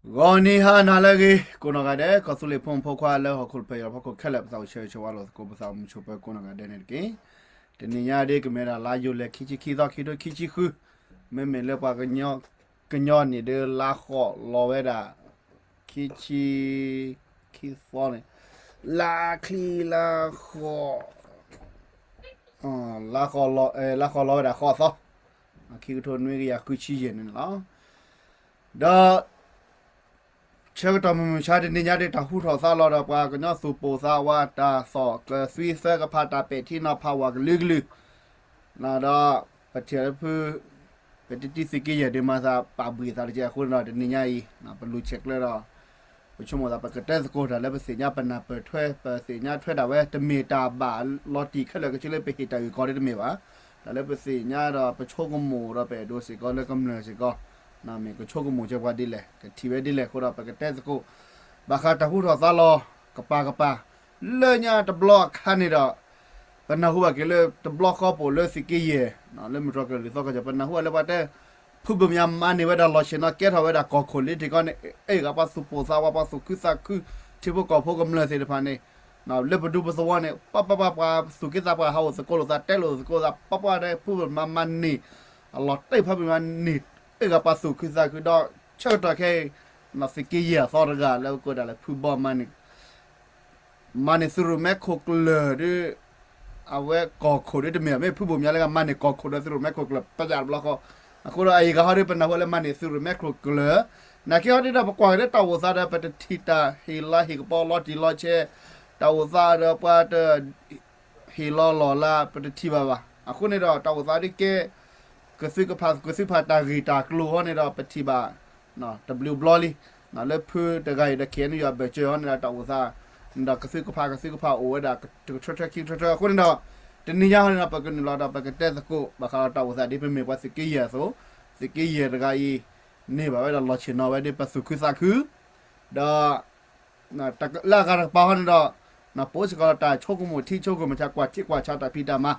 ဂီၤနံၤဟါနၤလၢအဂ့ၤ ကိးနီၢ်ဂၤဒဲး ကီၢ်သူလ့ၤဖိမုၣ်ဖိခွါလၢဟီၣ်ခိၣ်တဖျၢၣ်ယီၤဖီခိၣ်ခဲလၢာ် ပသးအိၣ်ဆၢဂ့ၤဆၢဝါလိာ်သကိး ပသးအိၣ်မုာ်ဆိးပၢၤကိးနီၢ်ဂၤဒဲးန့ၣ်တက့ၢ်. တနံၤညါဒ် ကမ့ၢ်ဒၣ်လါယူၤလံ ခံဆံခံသီ ခံကထိခံဆံဃု, မ့မ့ၢ်လၢပှၤကညီန့ၣ်ဒီး လါဃိးလီၤဝဲဒၣ် ခံဆံခံသီန့ၣ် လါချံလါဃိး လါဃိးလီၤဝဲဒၣ်ဃိးသီ, ခံကထိနွံကယၤဃုဆံယဲၢ်န့ၣ်လီၤ. ဒီး ဆၢကတီၢ်မုၢ်မဆါတနံၤညါဒ် တၢ်ဟူထီၣ်သါလီၤဒီး ပှၤကညီသူၣ်ပိၢ်သးဝး တၢ်သီၣ်ကျၢၤသွံသၢကဖး တၢ်ပဲာ်ထံနီၤဖးဝးကလုာ်ကလုာ်, ဒီး ပထံၣ်လၢဖု ပတံတံသုးက့ယဲၢ်ဒုးမၤသးပာ်ဘှံးသးတက့ၢ်အဃိန့ၣ်ဒီး တနံၤညါအံၤ ပလူၤဆဲးကျၢဒီး ပဆိကမိၣ်သး ပကတဲသကိးတၢ်လၢပသ့ၣ်ညါပနၢ်ပၢၢ်ထွဲ ပသ့ၣ်ညါထွဲဒၣ်ဝဲ တမ့ၢ်တၢ်ဘၣ်လီၤတံၢ်ခဲလၢာ်ခဲဆ့လၢပဟ့ၣ်တၢ်အုၣ်ကီၤဒ်တမ့ၢ်ဘၣ်. တၢ်လၢပသ့ၣ်ညါဒီးပဆိကမိၣ်ဒီး ပအဲၣ်ဒိးစ့ၢ်ကီးလၢကမျၢၢ်စ့ၢ်ကီး မ့ၢ်ကဆိကမိၣ်ကဲပှၤဒ်လဲၣ် ကထံၣ်ဝဲဒ်လဲၣ်အဃိဒီး ပကတဲသကိး ဘၣ်ဃးတၢ်ဟူထီၣ်သါလီၤ ကပၤကပၤ လၢညါတဘျီအခါန့ၣ်ဒီး ပနၢ်ဟူဘၣ်က့ၤလၢတဘျီဃီပအိၣ်လၢသုးက့ယဲၢ် လၢမုၢ်တြီၢ်ကလုာ်သီခီၣ်ကၠီၣ် ပနၢ်ဟူဘၣ်လၢပှၤတဲ ဖုဘိၣ်မၠးမၤန့ၢ်ဝဲဒၣ်လီၢ်ဆ့ၣ်နီၤ ကဲထီၣ်ဝဲဒၣ်ကီၢ်ခိၣ်လံတံၢ်ကီန့ၣ် အဲၣ်ဂၤပှၤသူၣ်ပိၢ်သးဝး ပှၤသူၣ်ခုသးခု ထံဖိကီၢ်ဖိကမျၢၢ်သ့ၣ်တဖၣ်န့ၣ် လၢပဒူပသဝီန့ၣ် ပှၤပှၤပှၤပှၤသူၣ်က့သးပှၢ် ဟးအိၣ်သကိးလိာ်သး တဲလိာ်သကိးသး ပှၤပှၤဒီး ဖုဘိၣ်မၠးမၤန့ၢ် အလီၢ်တၢ်ဖုဘိၣ်မၠးန့ၢ် အဲၣ်ဂၤပှၤသူၣ်ခုသးခုဒီး ဆၢကတီၢ်ခဲအံၤ သုးက့ယဲၢ်အသီတဂၤလၢပကိးဒၣ်လၢဖုဘိၣ်မၠးန့ၣ် မၤန့ၢ်သုးရိၣ်မဲခိၣ်ကျၢၢ်ဒီး အဝဲကီၢ်ခိၣ်ဒီးတမ့ၢ် မ့ၢ်ဖုဘိၣ်မၠးလၢဂၤ မၤန့ၢ်ကီၢ်ခိၣ်ဒီးသုးရိၣ်မဲခိၣ်ကျၢၢ် ပယၣ်တဘျီဃီ အဃိဒီးအအံၤဂၤဟီဒီး ပနၢ်ဟူလၢမၤန့ၢ်သုးရိၣ်မဲခိၣ်ကျၢၢ် နာ်က့ဟီဒ်ဒီး ပကွၢ်က့ၤလၢတၢ်အိၣ်သးဒီး ပတထံၣ်တၢ်ဟ့ၣ်လၤဟ့ၣ်ကပီၤလီၤတံၢ်လီၤဆဲး တၢ်အိၣ်သးဒီးပှၤတ ဟ့ၣ်လီၤလီၢ်လၤ ပတထံၣ်ဘၣ်ဘၣ်. အဃိန့ၣ်ဒီး တၢ်အိၣ်သးဒ်ကဲ ကသုကဖး ကသုဖးတၢ်ဂ့ၢ်တၢ်ကျိၤဟီန့ၣ်ဒီး ပထံၣ်ဘၣ် တဘျုးဘျီလံ လၢဖုတဂၤအံၤဒီး KNU အဘၢၣ်စၢၤဟီန့ၣ်ဒီး တၢ်အိၣ်သးန့ၣ်ဒီး ကသုကဖး ကသုကဖးအိၣ်ဝဲဒၣ် တကထၢထၢခံကထၢထၢ အဃိန့ၣ်ဒီး တနံၤညါဟီန့ၣ်ဒီး ပကနုာ်လီၤဒီး ပကတဲသကိး ဘၣ်ဃးဒီးတၢ်အိၣ်သးဒ်ပမ့ၢ်ပှၤသုးက့ယဲၢ်အသိး သုးက့ယဲၢ်တဂၤအံၤ န့ၢ်ဘၣ်ဝဲဒၣ်လီၢ်ဆ့ၣ်နီၤဝဲဒ်ပသူၣ်ခုသးခု ဒီး လၢအဂၤတကပၤဟီန့ၣ်ဒီး ပအိၣ်စ့ၢ်ကီးတၢ်ဆိကမိၣ်ထံဆိကမိၣ်ဆး ကွၢ်ထံကွၢ်ဆးတၢ်ဖံးတၢ်မၤ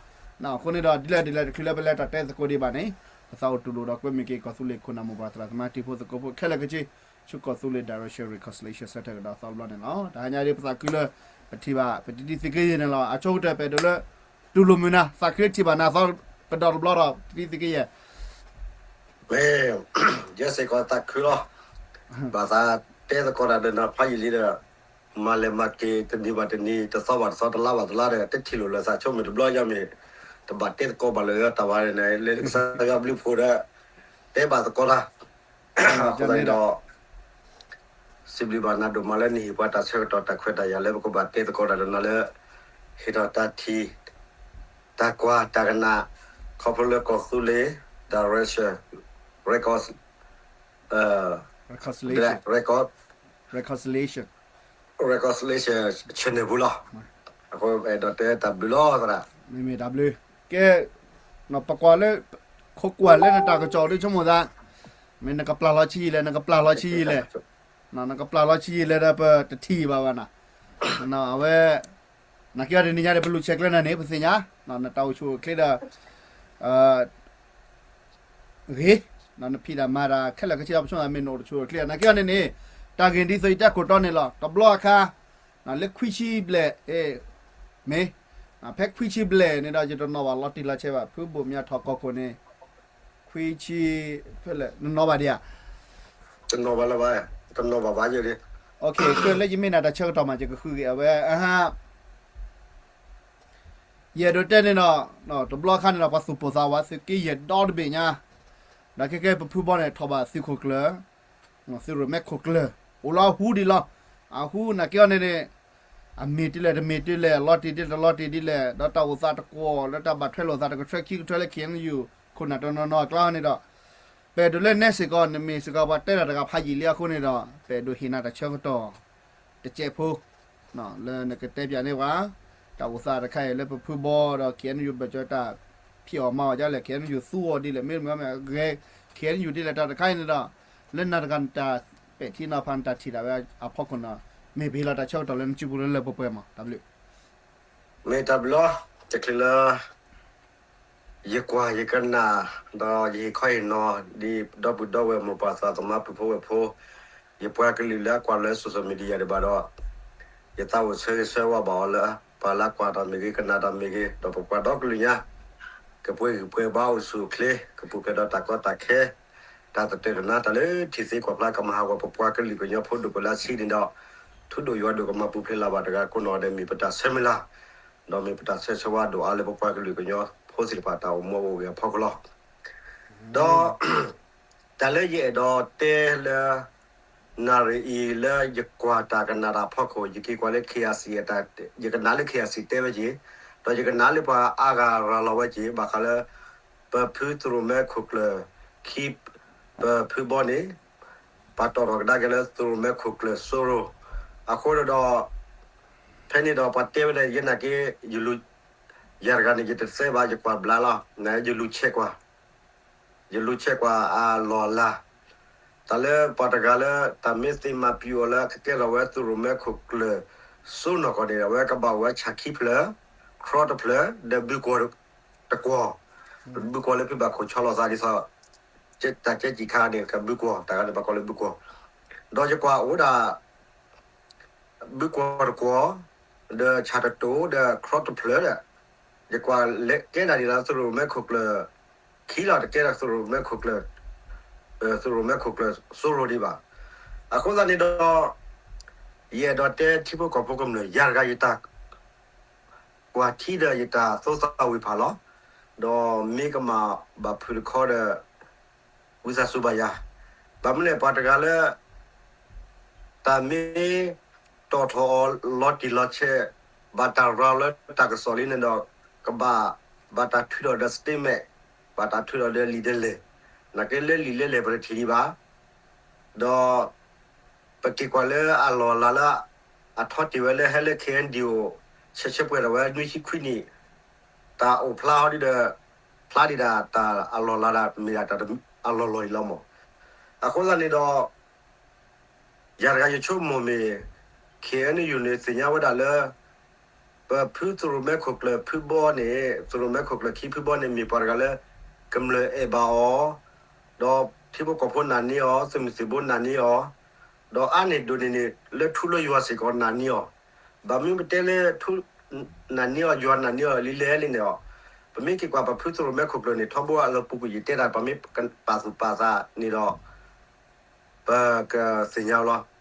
အဃိန့ၣ်ဒီး ဒ်လဲၣ်ဒ်လဲၣ်တချုးလၢပလဲၤတၢ်တဲသကိးဒံးဘၣ်န့ၣ် ပသးအိၣ်တူၢ်လိာ်ဒီးကွဲမုာ်က့ၤ ကီၢ်သူလ့ၤခိၣ်နၢ်မိၢ်ပၢ်သရၣ်သမါတံၤဖိသကိးဖိခဲလၢာ်ခဲဆ့ ဆူကီၢ်သူလ့ၤ direction reconciliation center ကဒီးသီတဘျီန့ၣ်လီၤ. တဟါညါဒ်ပသးခုလၢ ပထံၣ်ဘၣ် ပတံတံသုးက့ယဲၢ်န့ၣ်လီၤ. အဆိကတၢၢ်ပအဲၣ်ဒိးလၢ တူၢ်လိာ်မုာ်နၤ သးခုထံၣ်ဘၣ်နၤသီကဒီးတဘျီဒီး ပတံတံသုးက့ယဲၢ် မ့ၢ် ယဲစ့ၢ်ကီးသးခုလီၤ. ဘၣ်သးတဲသကိးတၢ်ဒီးနၤဖးယံာ်လံဒီး မၤလဲၤမၤက့ၤတနံၤဘၣ်တနံၤ တသီဘၣ်တသီ တလါဘၣ်တလါဒီး တထံၣ်လိာ်လၢသးဆိကမိၣ်တဘျီယၤမ့ၢ် တဘၣ်တဲသကိးဘၣ်လၢတၢ်ဝဲန့ၣ် လၢကစၢ်ယွၤဘျုးဖှိၣ်ဒီး တဲဘၣ်သကိးတၢ် အဃိသတးန့ၣ်ဒီး စံးဘျုးဘၣ်နၤဒိၣ်မးလၢနဟ့ၣ်ပှၤတၢ်ဆၢကတီၢ်တၢ်ခွဲးတၢ်ယာ်လၢပကဘၣ်တဲသကိးတၢ်ဒီးနၤလၢ ဟ့ၣ်ထီၣ်တၢ်ထံၣ် တၢ်ကွၢ်တၢ်ကနၣ် ခီဖျိလၢကီၢ်သူလ့ၤ direction record reconciliation record reconciliation channel ပူၤလီၤ. အဃိအဲၣ်ဒိးတဲတၢ်ဘျုးလီၤသရၣ် မ့မ့ၢ်တၢ်ဘျုး ကဲ ပကွၢ်လၢ ခိးကွၢ်လၢနတၢ်ကစီၣ်ဒ်ဆိကမိၣ်သး မ့ၢ်နကပျၢ်လီၤဆံးယံာ်လဲၣ် နကပျၢ်လီၤဆံးယံာ်လဲၣ် နကပျၢ်လီၤဆံးယံာ်လဲၣ်ဒီးပတထံၣ်ဘၣ်ဘၣ်နၤ အဝဲ နာ်က့အီၤတနံၤညါန့ၣ် ပလူၤဆဲးကျၢနၤန့ၣ် ပသ့ၣ်ညါ နတၢ်အိၣ်ဆူၣ်အိၣ်ချ့ဒီး ဂ့ၤ နဖံးတၢ်မၤတၢ်ခဲလၢာ်ခဲဆ့ဒီး ပဆိကမိၣ်မ့ၢ်နအိၣ်တဆူၣ်အိၣ်ချ့ နာ်က့အီၤန့ၣ်န့ၣ် တၢ်ဂ့ၢ်ဒ်သိးယတဲခိၣ်တီန့ၣ်လီၤ တဘျီအခါ လၢခွံဆံဘျဲၣ် မ့ၢ် ဖဲခွံဆံဘျဲၣ်န့ၣ်ဒီး ယတနီၣ်ဘၣ်လီၤတံၢ်လီၤဆဲးဘၣ် ဖုဘိၣ်မၠးထီၣ်ကီၢ်ခိၣ်န့ၣ် ခွံဆံ ဖဲလဲၣ် နနီၣ်ဘၣ်ဒံးဧါ တနီၣ်ဘၣ်လၢၤဘၣ် တနီၣ်ဘၣ်ဘၣ်ယဲဒၣ် လၢယမ့ၢ်နၤတၢ်ဆၢကတီၢ်မး ယကဃုဂ့ၤအဝဲ ယအဲၣ်ဒိးတဲန့ၣ်ဒီး တဘျီအခါန့ၣ်ဒီး ပှၤသူၣ်ပိၢ်သးဝးသုးက့ယဲၢ်ဒီတဘ့ၣ်ညါ ဒီးခဲကဲပဖုဘီန့ၣ် ထီၣ်ဘၣ်သုးခိၣ်ကျၢၢ် သုးရိၣ်မဲခိၣ်ကျၢၢ် အိၣ်လီၤအဟူဒံးလီၤ. အဟူနာ်က့အီၤန့ၣ်န့ၣ် အမ့ၢ်ဒ်လဲၣ်တမ့ၢ်ဒ်လဲၣ် လီၤတံၢ်ဒ်တလီၤတံၢ်ဒ်လဲၣ် ဒီးတၢ်အိၣ်သးတကွီၢ်လၢတၢ်ဘၣ်ထွဲလိာ်သးတကထၢခံကထၢလၢ KNU ခိၣ်နၢ်တနီၤနီၤအကျါန့ၣ်ဒီး ပအဲၣ်ဒိးလၢနဲစ့ၢ်ကီး နမ့ၢ်စ့ၢ်ကီးပှၤတဲတၢ်တဂၤဖးယံာ်လံအဃိန့ၣ်ဒီး ပအဲၣ်ဒိးဟ့ၣ်နၤတၢ်ဆၢကတီၢ် တစဲးဖိ လၢနကတဲပၠးန့ၢ်ပှၤ တၢ်အိၣ်သးတခါအံၤလၢပဖုဘီဒီး KNU ဘၢၣ်စၢၤတၢ်ဖံးအီၣ်မၤအီၣ်ဒ်လဲၣ် KNU သူအီၤဒ်လဲၣ် မ့တမ့ၢ်ဂဲၤ KNU ဒ်လဲၣ်တၢ်တခါအံၤန့ၣ်ဒီး လၢနၤတဂၤနတၢ်ပဲာ်ထံနီၤဖးနတၢ်ထံၣ်ဒၣ်ဝဲအဖီခိၣ်န့ၣ် မ့ၢ်ပဟ့ၣ်လီၤတၢ်ဆၢကတီၢ်လၢနစုပူၤလၢလၢပှဲၤပှဲၤမး တၢ်ဘျုး မ့ၢ်တၢ်ဘျုးလီၤ တချုးလၢ ယကွၢ်ယကနၣ် ဒီးယဟ့ၣ်ခီဟ့ၣ်နီၤ ဒ်ဒီပုၢ်ဒီဝဲၢ်မိၢ်ပၢ်သရၣ်သမါပုၢ်ဖိဝဲၢ်ဖိ ယပှၤကလုာ်လၢအကွၢ်လၢ social media ဒံးဘၣ်ဒီး ယသးအိၣ်ဆၢဂ့ၤဆၢဝါဘၣ်အီၤလၢ ပှၤလၢအကွၢ်တၢ်မ့ၢ်ဂ့ၤ ကနၣ်တၢ်မ့ၢ်ဂ့ၤ ဒီးပပှၤဒီကလုာ်ညါ ကပှဲၤဂံၢ်ပှဲၤဘါအိၣ်ဆူၣ်အိၣ်ချ့ ကပူၤဖျဲးဒီးတၢ်ကီတၢ်ခဲ တၢ်သတၢၢ်တနါ တၢ်လၢထံသ့ကွၢ်ဖျါကမၤဟးဂီၤပပှၤကလုာ်ကညီဖိဒိၣ်ကလာ်ဆံးန့ၣ်ဒီး ထူဒိၣ်ယွၤဒိၣ်ကမၤပူၤဖျဲးလၢၤဘၣ်တဂၤကိးနီၢ်ဂၤဒဲး မ့ၢ်ပတၢ်ဆၢမုၢ်လၢ် ဒီးမ့ၢ်ပတၢ်ဆၢဂ့ၤဆၢဝါဒိၣ်အါလၢပပှၤကလုာ်ကညီဖိသ့ၣ်တဖၣ်တၢ်အိၣ်မူအိၣ်ဂဲၤအဖီခိၣ်လီၤ. ဒီး တၢ်လၢယအဲၣ်ဒိးတဲလၢ နၣ်ရံၣ်အံၤလၢယကွၢ်တၢ်ကနၣ်တၢ်အဖီခိၣ် ယက့ၤကွၢ်လၢ KIC အတၢ် ယကနၣ်လၢ KIC တဲဝဲက့ၤ ဒီးယကနၣ်လၢပှၤအါဂၤရၤလီၤဝဲက့ၤ ဘၣ်ဃးလၢ ပဖုသရိၣ်မဲခိၣ်ကျၢၢ်ခံ ပဖုဘီန့ၣ် ပှၤတီၣ်ထီၣ်ကဒါက့ၤလၢသရိၣ်မဲခိၣ်ကျၢၢ်စိရိၤ အဃိဒီး ဖဲန့ၣ်ဒီးပှၤတဲဝဲဒၣ်ယဲနာ်က့ ယလူၤ ယၤတဂၤန့ၣ် ယတသဲဘၣ် ယကွၢ်ဘျါလီၤ နယလူၤဆဲးကွၢ် ယလူၤဆဲးကွၢ်အလီၢ်အလၤ တၢ်လၢပှၤတဂၤလၢ တၢ်မ့ၢ်သ့ၣ်မၤပျုၤအီၤလၢအကကဲထီၣ်ဝဲသရိၣ်မဲခိၣ်ကျၢၢ်စိနီၢ်ကီၢ်န့ၣ် အဝဲကဘၣ်အိၣ်ဝဲဆၣ်ခံဖျၢၣ် ခြောက်တဖျၢၣ် ဒီးဘုကွီၢ်တကွီၢ် ဘုကွီၢ်လၢဖုဘၣ်ခိၣ်ဆီလီၤသးဒ်သိး တၢ်ကဲစံၣ်ခါန့ၣ် ကဘုကွီၢ် တၢ်ဂၤန့ၣ်ဘၣ်ကီးလၢဘုကွီၢ် ဒီးယကွၢ်အိၣ်ဒၣ် ဘုကွီၢ်တကွီၢ် ဒီးဆၣ်တတိၤ ဒီးခြောက်တဖျၢၣ်ဒီး ယကွၢ်ကဲဒၣ်ဒ်လၢသရိၣ်မဲခိၣ်ကျၢၢ်ခံလီၤ တကဲဒၣ်သရိၣ်မဲခိၣ်ကျၢၢ် သရိၣ်မဲခိၣ်ကျၢၢ်စိရိၤဒံးဘၣ်. အဃိသတးန့ၣ်ဒီး ယအဲၣ်ဒိးတဲထံဖိကီၢ်ဖိကမျၢၢ် ယၤတဂၤယတၢ် ကွၢ်ထံဒီးယတၢ်သိသးဝံၤဖးလီၤ. ဒီးမ့ၢ်ကမၣ်ဘၣ်ဖုးတခီဒီး ဝံသးစူၤဘၣ်ယၤ, ဘၣ်မနုၤလဲၣ် ပှၤတဂၤလၢ တၢ်မ့ၢ်တီၣ်ထီၣ်အီၤလီၤတံၢ်လီၤဆဲး, ဘၣ်တၢ်ရၤလၢတၢ်ကစီၣ်လံန့ၣ်ဒီး ကဘၣ် ဘၣ်တၢ်ထုးထီၣ်ဒီး statement, ဘၣ်တၢ်ထုးထီၣ်ဒီးလံာ်ဒ်လဲၣ်, နာ်က့လၢလံာ်လဲၢ်လဲၣ်ပတထံၣ်ဒံးဘၣ်. ဒီး ပက့ၤကွၢ်လၢအလီၢ်အလၤလၢ အထီတ့ၢ်ဝဲလၢဟဲလၢ KNDO ဆဲးဆၢပှဲၤထီၣ်ဝဲနွံဆံခွံနံၣ်, တၢ်အိၣ်ဖျါဟီဒ်ဒီး ဖျါဒံးဒၣ်တၢ်အလီၢ်လၤဒၣ် မ့ၢ်ဒၣ်တၢ်အလီၢ်လီၢ်အံၤလီၤမး. အဃိသတးန့ၣ်ဒီး ယၤတဂၤယဆိကမိၣ်မ့ၢ် KNU န့ၣ်သ့ၣ်ညါဝဲဒၣ်လၢ ပဖုသရိၣ်မဲခိၣ်ကျၢၢ်ဖုဘီန့ၣ် သရိၣ်မဲခိၣ်ကျၢၢ်ခံဖုဘီန့ၣ် မ့ၢ်ပှၤတဂၤလၢ ကမျၢၢ်အဲၣ်ဘၣ်အီၤ, ဒီးထံဖိကီၢ်ဖိနာ်န့ၢ်အီၤ, သုးမုၢ်သံၣ်ဘိနာ်န့ၢ်အီၤ, ဒီးအါန့ၢ်ဒိၣ်န့ၢ်န့ၣ် လၢထူလၢယွၤစ့ၢ်ကီးနာ်န့ၢ်အီၤ, ဘၣ်မနုၤပတဲလၢထူ နာ်န့ၢ်အီၤ ယွၤနာ်န့ၢ်အီၤလံလဲၣ်လံန့ၣ်အီၤ, ပမ့ၢ်က့ၤကွၢ်ပဖုသရိၣ်မဲခိၣ်ကျၢၢ်န့ၣ် ထီဘိအလီၢ်ပူၤကွံာ်ယတဲတၢ် ပမ့ၢ်ပာ်သူၣ်ပာ်သးန့ၣ်ဒီး ပကသ့ၣ်ညါလီၤ.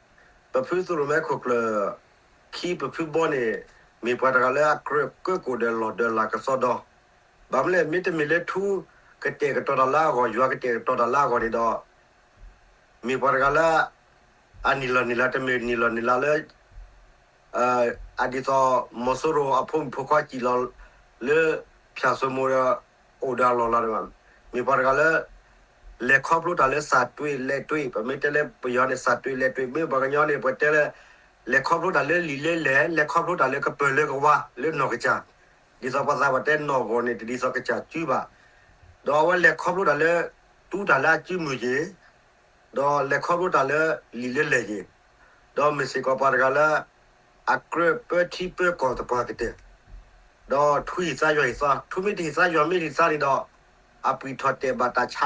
ပဖုသရိၣ်မဲခိၣ်ကျၢၢ်ခံ ပဖုဘီန့ၣ် မ့ၢ်ပှၤတဂၤလၢအကြၢးကၢကိၣ်ဒီးလီၢ်ဒီးလၤကစီဒီ, ဘၣ်မနုၤလဲၣ် မ့တမ့ၢ်လၢထူကတဲာ်ကတီၤတၢ်လၢအဂီၢ် ယွၤကတဲာ်ကတီၤတၢ်လၢအဂီၢ်န့ၣ်ဒီး မ့ၢ်ပှၤတဂၤလၢ အနံၣ်လီၢ်နံၣ်လါ တမ့ၢ်နံၣ်လီၢ်နံၣ်လါလၢ အဒ်သိး မီၤစိရိၤအဖိမုၣ်ဖိခွါစံၣ်လီၤလၢ ဖၠၣ်စိမိၤဒီး အိၣ်ဒီးအလီၢ်လၤတဘၣ်, မ့ၢ်ပှၤတဂၤလၢ လဲၤခီဖျိတၢ်လၢ စၢ်တွ့လဲၤတွ့, ပမ့ၢ်တဲလၢပယီၤန့ၣ် စၢ်တွ့လဲၤတွ့, မ့ၢ်ပှၤကညီန့ၣ် ပတဲလၢ လဲၤခီဖျိတၢ်လၢလံာ်လဲလဲၣ်, လဲၤခီဖျိတၢ်လၢကပၢၤလၢကဝါလၢနီၢ်ကစၢ်, ဒ်သိးပှၤသးပှၢ်တဲနီၢ်ဂီၢ်န့ၣ် တဒ်သိးကစၢ်စုဘၣ်, ဒီးအဝဲလဲၤခီဖျိတၢ်လၢ တူတၢ်လၢအစုမုၢ်က့ၤ ဒီးလဲၤခီဖျိတၢ်လၢလံာ်လဲလဲၣ်က့ၤ, ဒီးမ့ၢ်စ့ၢ်ကီးပှၤတဂၤလၢ အကြၢးပၢထံပၢကီၢ်သပှၢ်ကတၢၢ်, ဒီးထူဟံၣ်သါယွၤဟံၣ်သါ, ထူမ့ၢ်တဟံၣ်သါယွၤမ့ၢ်တဟံၣ်သါန့ၣ်ဒီး အပှံၢ်ထီၣ်တဲာ်ဘၣ်တၢ် ဆး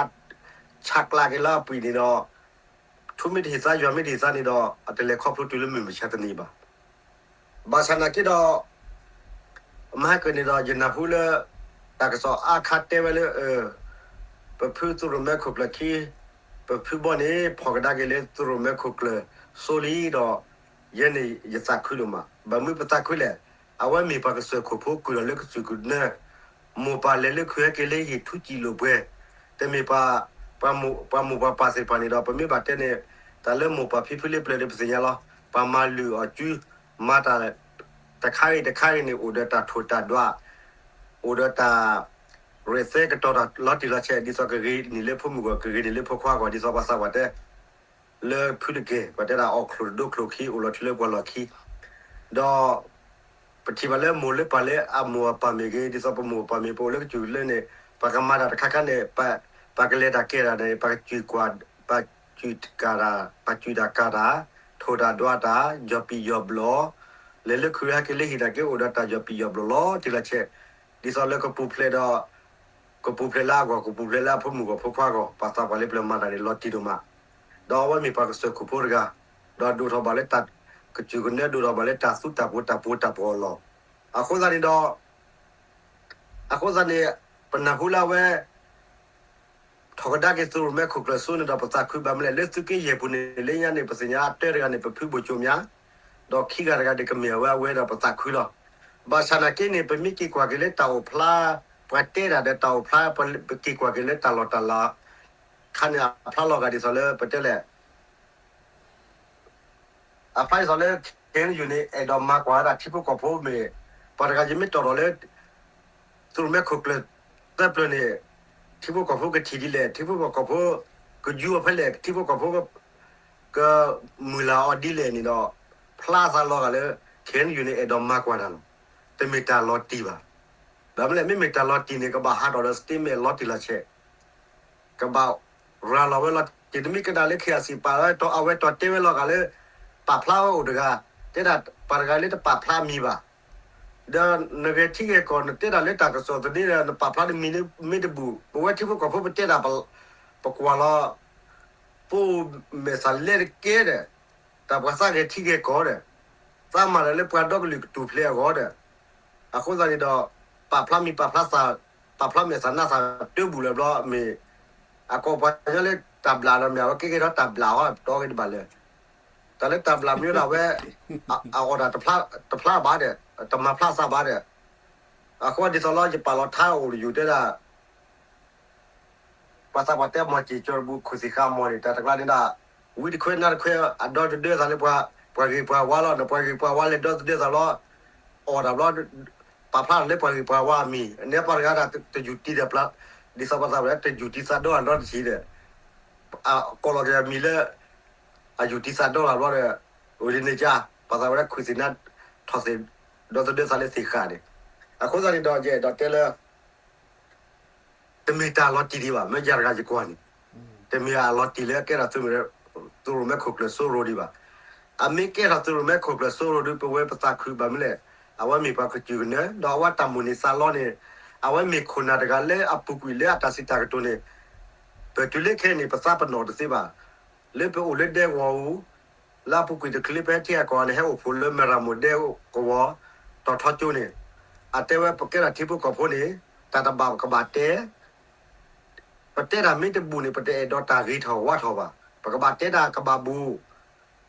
ကျးက့ၤလၢအပှံၢ်န့ၣ်ဒီး ထူမ့ၢ်တဟံၣ်သါယွၤမ့ၢ်တဟံၣ်သါန့ၣ်ဒီး အတလဲၤခီဖျိတုၤလၢမုၢ်မဆါတနံၤဘၣ်. ဘၣ်ဆၣ်နာ်က့ဒီး မဟါကၢၢ်န့ၣ်ဒီး ယနၢ်ဟူလၢ တၢ်ကစီၣ်အါခါတဲဝဲလၢ ပဖုသရိၣ်မဲခိၣ်ကျၢၢ်ခံ ပဖုဘီန့ၣ် ဖီၣ်ကဒါက့ၤလၢသရိၣ်မဲခိၣ်ကျၢၢ်စိလံဒီး ယဲန့ၣ်ယသးခုဒိၣ်မး. ဘၣ်မနုၤပသးခုလဲၣ်, အဝဲမ့ၢ်ပှၤကစၢၢ်ခိၣ်ဖိကုၢ်လီၤလၢကစၢၢ်ကနၢ, မိၢ်ပၢ်လဲၤလၢခုဟဲက့ၤလၢဟံၣ်ထူစံာ်လိာ်ပှဲၤ, တမ့ၢ်ပှၤ ပှၤမိၢ်ပှၤပၢ်သ့ၣ်တဖၣ်န့ၣ်ဒီး ပမ့ၢ်ဘၣ်တဲန့ၣ် တၢ်လၢမိၢ်ပၢ်ဖံဖုလၢပျၢၤဒီးပသ့ၣ်ညါလီၤ. ပှၤမၤလုၢ်အီၣ်ကု မၤတၢ် တခါဂ့ၤတခါဂ့ၤန့ၣ် အိၣ်ဒီးတၢ်ထိၣ်တၢ်ဒွး, အိၣ်ဒီးတၢ် ရဲၣ်သဲကတီၤတၢ်လီၤတံၢ်လီၤဆဲး ဒ်သိးကဂ့ၤန့ၢ်လၢဖိမုၣ်ဂီၢ် ကဂ့ၤန့ၢ်လၢဖိခွါဂီၢ် ဒ်သိးပှၤသးပှၢ်တဲ လၢဖုတက့ၢ် ပှၤတဲဒၣ်အီၣ်ချိၣ်တဒိချိၣ်ခံ အိၣ်လီၤထူလၢပှၤလီၢ်ခံ, ဒီး ပထံၣ်ဘၣ်လၢမိၢ်လၢပၢ်လၢအမိၢ်အပၢ်မ့ၢ်ဂ့ၤ ဒ်သိးပမိၢ်ပၢ်မ့ၢ်ပအိၣ်လၢကစၢၢ်ကနၢန့ၣ် ပှၤကမၤတၢ်တခါခါန့ၣ် ပှၤကလဲၤတၢ်ကဲတၢ်န့ၣ် ပှၤကစူၢ်ကၢ် ပှၤစူၢ်ကၢ်တၢ် ပှၤစူၢ်တၢ်ကၢ်တၢ် ထိၣ်တၢ်ဒွးတၢ် ယီၢ်ပံၣ်ယီၢ်ဘျီၣ် လဲၤလၢခုဟဲက့ၤလၢဟံၣ်နာ်က့ အိၣ်ဒီးတၢ်ယီၢ်ပံၣ်ယီၢ်ဘျီၣ်လီၤတံၢ်လီၤဆဲး, ဒ်သိးလၢကပူၤဖျဲးဒီး ကပူၤဖျဲးလၢအဂီၢ် ကပူၤဖျဲးလၢအဖိမုၣ်ဂီၢ်ဖိခွါဂီၢ် ပှၤသးပှၢ်လၢပျၢၤမၤတၢ်န့ၣ် လီၤတံၢ်ဒိၣ်မး, ဒီးအဝဲမ့ၢ်ပှၤကစၢၢ်ခိၣ်ဖိတဂၤ ဒီးဒိၣ်ထီၣ်ဘၣ်လၢတၢ်ကစူၢ်ကနၢ ဒိၣ်ထီၣ်ဘၣ်လၢတၢ်သူတၢ်ပှီၤတၢ်ပှီၤတၢ်ပှီၤအလီၢ်. အဃိသတးန့ၣ်ဒီး အဃိသတးန့ၣ် ပနၢ်ဟူလၢအဝဲ ထီၣ်ကဒါက့ၤသုးရိၣ်မဲခိၣ်ကျၢၢ်စိန့ၣ်ဒီး ပသးခုဘၣ်မနုၤလဲၣ် လၢသုးက့ယဲၢ်ပူၤန့ၣ် လၢညါန့ၣ် ပသ့ၣ်ညါအတၢတဂၤန့ၣ် ပဖုဘိၣ်ကၠိမၠါ, ဒီးခံဂၤတဂၤန့ၣ် ကမ့ၢ်အဝဲအဝဲဒီးပသးခုလီၤ. ဘၣ်ဆၣ်နာ်က့န့ၣ် ပမ့ၢ်က့ၤကွၢ်က့ၤလၢတၢ်အိၣ်ဖျါ ပှၤတဲတၢ်ဒီးတၢ်အိၣ်ဖျါ ပက့ၤကွၢ်က့ၤလၢတၢ်လီၢ်တၢ်လၤ ခါန့ၣ် အဖျါလီၤဂာ်ဒ်သိးလၢပတဲလဲၣ် အဖျါဒ်သိးလၢ ခဲအံၤန့ၣ် အဲၣ်ဒိးမၤကွၢ်ဝဲဒၣ်ထံဖိကီၢ်ဖိမ့ၢ် ပှၤတဂၤယမ့ၢ်တီၢ်ထီၣ်လၢ သုးရိၣ်မဲခိၣ်ကျၢၢ်သၢပျၢၤန့ၣ် ထံဖိကီၢ်ဖိကထံၣ်ဒ်လဲၣ် ထံဖိကီၢ်ဖိ ကယူအီၤဖဲလဲၣ် ထံဖိကီၢ်ဖိ ကမုၢ်လၢ်အီၤဒ်လဲၣ်န့ၣ်ဒီး ဖျါသးလီၤဂာ်လၢ ခဲအံၤန့ၣ် အဲၣ်ဒိးမၤကွၢ်တၢ်လီၤ. တမ့ၢ်တၢ်လီၤတံၢ်ဘၣ်. ဘၣ်မနုၤလဲၣ် မ့မ့ၢ်တၢ်လီၤတံၢ်န့ၣ် ကဘၣ်ဟးထီၣ်ဒီး statement လီၤတံၢ်လီၤဆဲး ကဘၣ်ရၤလီၤဝဲလီၤတံၢ် တမ့ၢ်ကဒါလၢ ခ့အစံး ပာ်ဝဲတီ အဝဲတီတဲဝဲလီၤဂာ်လၢ ပာ်ဖျါဝဲအိၣ်တဂၤ တဲဒၣ်ပှၤတဂၤလၢတပာ်ဖျါမံၤဘၣ်. ဒီးနဂဲၤထံဂဲၤကီၢ် နတဲဒၣ်လၢတၢ်ကစီၣ်သန့ဒီး နပာ်ဖျါနမံၤမ့ၢ်တဘူၣ် ပဝဲထံဖိကီၢ်ဖိပတဲဒၣ် ပကွၢ်လီၤ ပအိၣ်မဲာ်သးလဲတကဲဒီး တၢ်ပှၤသးဂဲၤထံဂဲၤကီၢ်ဒီး သးမၤတၢ်လၢပှၤဒီကလုာ်ကထူၣ်ဖျဲးအဂီၢ်ဒီး အဃိသတးန့ၣ်ဒီး ပာ်ဖျါမံၤပာ်ဖျါသး ပာ်ဖျါမဲာ်သးနါသးတဘူၣ်လၢၤဘျီ မ့ၢ် အကိးပှၤကညီလၢတၢ်ဘျၣ်ဒီးမ့ၢ် အဝဲကဲကဲထီၣ်တၢ်ဘျၣ်ဟီ ပတီက့ၤတဘၣ်လၢၤ တၢ်လၢတၢ်ဘျၣ်မ့ၢ်ဝဲဒၣ်ဝဲ အအီၣ်တၢ်တဖျါဘၣ်ဒီး တမၤဖျါသးဘၣ်ဒီး အဃိဒ်သိးလီၤ ယပာ်လီၤထါအိၣ်တယိာ်တဲဒၣ် ပှၤသးပှၢ်တဲမီၢ်စ့ၢ်ကီးတဘူး ခိၣ်သ့ၣ်ဃာ်မီၢ်န့ၣ် တၢ်တကျါန့ၣ်ဒၣ် ဝံတခွဲနါတခွဲ အဒီသဒၢသးလၢပှၤ ပှၤဂ့ၤပှၤဝါလီၤ နပှၤဂ့ၤပှၤဝါလဲၤဒီသဒၢသးလီၤ အီၣ်တၢ်ဘျီ ပာ်ဖျါလၢပှၤဂ့ၤပှၤဝါအမံၤ နဲပှၤတဂၤဒၣ်တယူၢ်တံၢ်ဒီးပျၢ် ဒ်သိးပှၤသးပှၢ်တယူၢ်တံၢ်သးဒီတၢ်လီၤတဆံးဒီး ကိးလီၤက့ၤအမံၤလၢ အယူၢ်တံၢ်သးဒီတၢ်ဘျီဒီး ဝံတန့ၢ်ကါ ပှၤသးပှၢ်လၢခွံသ့ၣ်နါထီၣ်သ့ၣ် ဒီသဒၢသးလၢသ့ၣ်ဃာ်န့ၣ် အဃိသတးန့ၣ်ဒီး ယအဲၣ်ဒိးတဲလၢ တမ့ၢ်တၢ်လီၤတံၢ်ဒံးဘၣ် မ့ၢ်ယၤတဂၤယကွၢ်န့ၣ် တမ့ၢ်အလီၤတံၢ်လၢအကဲထီၣ်သုး သုးရိၣ်မဲခိၣ်ကျၢၢ်စိရိၤဒံးဘၣ်. အမ့ၢ်ကဲထီၣ်သုးရိၣ်မဲခိၣ်ကျၢၢ်စိရိၤဒီး ပဝဲပသးခုဘၣ်မနုၤလဲၣ် အဝဲမ့ၢ်ပှၤကစူၢ်ကနၢ ဒီးအဝဲတၢ်မိၣ်န့ၢ်သးလီန့ၣ် အဝဲမ့ၢ်ခိၣ်နၢ်တဂၤလၢအပူၤကွံာ်လၢအတၢ်စံးတၢ်ကတိၤန့ၣ် ပတုၤလၢခဲအံၤန့ၣ် ပသးပနီၣ်တသ့ဘၣ်. လၢပအိၣ်လၢဒဲကဝီၤဧိၤ လၢအပူၤကွံာ်တချုးလၢပဟဲထံဂၤကီၢ်ဂၤန့ၣ် ဟဲအိၣ်ဖှိၣ်လၢမဲၢ်ရမိၢ်ဒဲကဝီၤ တီၤထီကၠိန့ၣ် အတဲဝဲပကဲထီၣ်ထံဖိကီၢ်ဖိန့ၣ် တၢ်တဘၣ်ပကဘၣ်တဲ ပတဲတၢ်မ့ၢ်တဘူၣ်န့ၣ် ပတအဲၣ်ဒိးတၢ်ဂ့ၤထီၣ်ဝါထီၣ်ဘၣ်. ပကဘၣ်တဲတၢ်ကဘၣ်ဘူၣ်,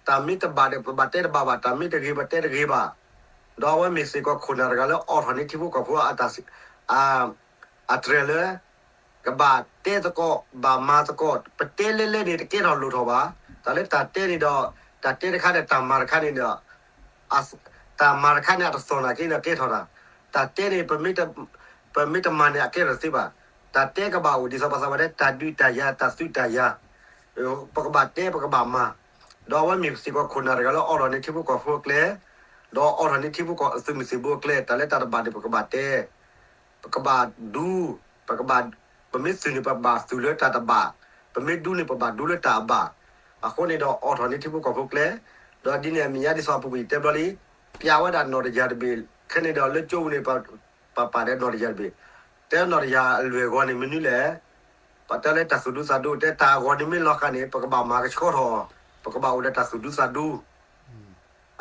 တၢ်မ့ၢ်တဘၣ်ဒီး ပဘၣ်တဲတဘၣ်ဘၣ်, တၢ်မ့ၢ်တဂ့ၤ ပတဲတဂ့ၤဘၣ်. ဒီးအဝဲမ့ၢ်စ့ၢ်ကီးခိၣ်နၢ်တဂၤလၢအိးထီၣ်န့ၢ်ထံဖိကီၢ်ဖိအတၢ် အတြဲၤလၢ ကဘၣ်တဲသကိး ဘၣ်မၤသကိး ပတဲလဲၣ်လဲၣ်န့ၣ် တကဲထီၣ်လိၣ်ထီၣ်ဘၣ်. တၢ်လၢတၢ်တဲန့ၣ်ဒီး တၢ်တဲတခါဒီးတၢ်မၤတခါန့ၣ်ဒီး တၢ်မၤတခါန့ၣ် အတသီၣ်နာ်က့န့ၣ် ကဲထီၣ်တၢ်, တၢ်တဲန့ၣ် ပမ့ၢ်တမၤန့ၣ် အကဲထီၣ်တသ့ဘၣ်. တၢ်တဲကဘၣ်အိၣ်ဒ်သိးပှၤသးပှၢ်တဲ တၢ်ဒုးတၢ်ယၤ တၢ်သုးတၢ်ယၤ, ပကဘၣ်တဲ ပကဘၣ်မၤ, ဒီးအဝဲမ့ၢ်စ့ၢ်ကီးခိၣ်နၢ်တဂၤလၢအိးထီၣ်န့ၢ်ထံဖိကီၢ်ဖိအကျဲ, ဒီးအိးထီၣ်န့ၢ်ထံဖိကီၢ်ဖိအသုးမုၢ်သံၣ်ဘိအကျဲ, တၢ်လၢတၢ်တဘၣ်န့ၣ် ပကဘၣ်တဲ ပကဘၣ်ဒူ, ပကဘၣ်, ပမ့ၢ်သုးန့ၣ် ပဘၣ်သုးလၢတၢ်တဘၣ်, ပမ့ၢ်ဒူန့ၣ် ပဘၣ်ဒူလၢတၢ်အဘၣ်. အဃိန့ၣ်ဒီး အိးထီၣ်န့ၢ်ထံဖိကီၢ်ဖိကျဲ, ဒီးဒ်န့ၣ်အမဲာ်ညါဒ်သိးအပူၤကွံာ်ယတဲဘျီလံ, ပျးဝဲဒၣ်နီၣ်တယၢ်တဘ့ၣ်, ခဲန့ၣ်ဒီးလၢကၠိပူၤန့ၣ် ပပာ်ဒီးနီၣ်တယၢ်တဘ့ၣ်, တဲနီၣ်တယၢ်အလွဲၢ်ဂီၤန့ၣ်မနုၤလဲၣ်, ပတဲလၢတၢ်သူၣ်ဒူသးဒူ တဲတၢ်အဂီၢ်န့ၣ်မ့ၢ်လီၤဃာ်န့ၣ် ပကဘၣ်မၤကဆှီထီၣ်, ပကဘၣ်အိၣ်ဒီးတၢ်သူၣ်ဒူသးဒူ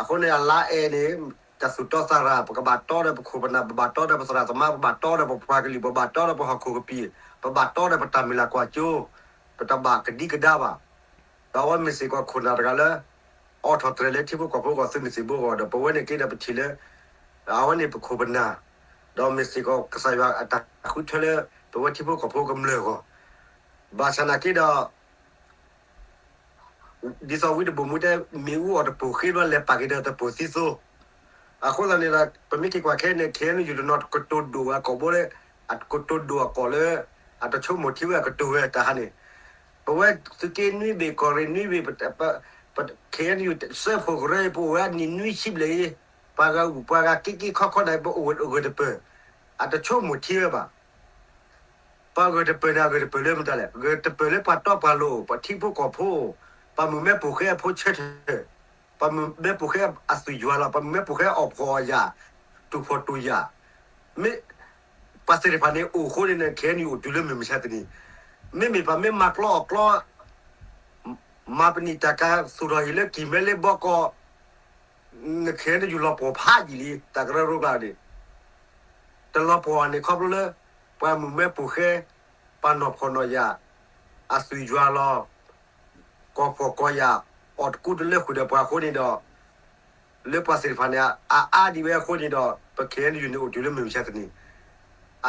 အဃိန့ၣ် အလါအဲးန့ၣ် တၢ်သူၣ်တီသးရၤ ပကဘၣ်တီဒီးပခိၣ်ပနၢ်, ပဘၣ်တီဒီးပသရၣ်သမါ, ပဘၣ်တီဒီးပပှၤကလုာ်, ပဘၣ်တီဒီးပဟီၣ်ခိၣ်ကပံာ်, ပဘၣ်တီဒီးပတၢ်မုၢ်လၢ်ကွၢ်စိ, ပတဘၣ်ကဒံကဒါဘၣ်. ဒီးအဝဲမ့ၢ်စ့ၢ်ကီးခိၣ်နၢ်တဂၤလၢ အိးထီၣ်တြဲၤလၢထံဖိကီၢ်ဖိအဂီၢ် သုးမုၢ်သံၣ်ဘိအဂီၢ်ဒီး ပဝဲန့ၣ်က့ဒီးပထံၣ်လၢ အဝဲန့ၣ်ပခိၣ်ပနၢ်, ဒီးမ့ၢ်စ့ၢ်ကီးကစၢ်ယွၤအတၢ်ဃုထၢလၢ ပဝဲထံဖိကီၢ်ဖိကမျၢၢ်အဂီၢ် ဘၣ်ဆၣ်နာ်က့ဒီး ဒ်သိးဝံတဘိၣ်မူတဲ မ့ၣ်အူအီၣ်တပိၢ်ဃ့ဘျီ လဲၤပာ်က့ၤဒီးတပိၢ်သံသိ, အဃိသတးန့ၣ်ဒီး ပမ့ၢ်က့ၤကွၢ်ခဲအံၤန့ၣ် ခဲအံၤန့ၣ် ယတနီၤကတိၤဒိၣ်ဝဲအကိာ်ဘိလၢ အကတိၤဒိၣ်အကိာ်လၢ အတဆိကမိၣ်ထံဝဲအကတိၤဝဲတၢ်ဟါန့ၣ်, ပဝဲသုးက့နွံဘ့ၣ် ကီၢ်ရ့ၣ်နွံဘ့ၣ် ခဲအံၤန့ၣ် စၢဖှိၣ်ကရၢ ပအိၣ်ဝဲနံၣ်နွံဆံဘျဲၣ်အံၤ, ပှၤဂၤအုၣ်ပှၤဂၤက့က့ခီခီန့ၣ် ပအိၣ်ဂၢၢ်တပၢၢ်, အတဆိကမိၣ်ထံဝဲဘၣ် ပှၤဂၢၢ်တပၢၢ်န့ၣ် အဂၢၢ်တပၢၢ်လၢမတၤလဲၣ်, ဂၢၢ်တပၢၢ်လၢပှၤတီပှၤလိၤ, ပှၤထံဖိကီၢ်ဖိ, ပှၤမုၣ်မဲပိာ်ဃဲအဖိဆၢထၢၣ်, ပှၤမုၣ်မဲပိာ်ဃဲအသုးယွၤလီၤ, ပှၤမုၣ်မဲပိာ်ဃဲအီၣ်ဖှီၣ်အီၣ်ယာ်, တူၢ်ဖှီၣ်တူၢ်ယာ်, မ့ၢ် ပှၤသ့ၣ်တဖၣ်န့ၣ်အိၣ်အဃိန့ၣ် ခဲအံၤန့ၣ်အိၣ်တုၤလၢမုၢ်မဆါတနံၤ, မ့မ့ၢ်ပှၤမ့ၢ်မၤကျီအီၣ်ကျီ မၤပနံာ်တၢ်ကါသူၣ်ထီၣ်ဟံၣ်လၢကံၢ်မဲလ့ဘီကီၢ်, နခဲအံၤနယူၢ်လီၤပှီၢ်ဖးယံာ်လံ တၢ်ကရၢကရိကျါန့ၣ်, တလီၤပှီၢ်န့ၣ်ခီဖျိလၢ ပှၤမုၣ်မဲပိာ်ဃဲ, ပှၤနီၢ်ဖှီၣ်နီၢ်ယာ်, အသွံၣ်ယွၤလီၤ, ကီၢ်ဖှီၣ်ကီၢ်ယာ်, အီၣ်တကူတလၢဃုာ်ဒီးပှၤအဃိန့ၣ်ဒီး လၢပှၤသ့ၣ်တဖၣ်န့ၣ် အအါဒံးဝဲအဃိန့ၣ်ဒီး ပခဲအံၤနယူၢ်န့ၣ်အိၣ်တုၤလၢမုၢ်မဆါတနံၤ,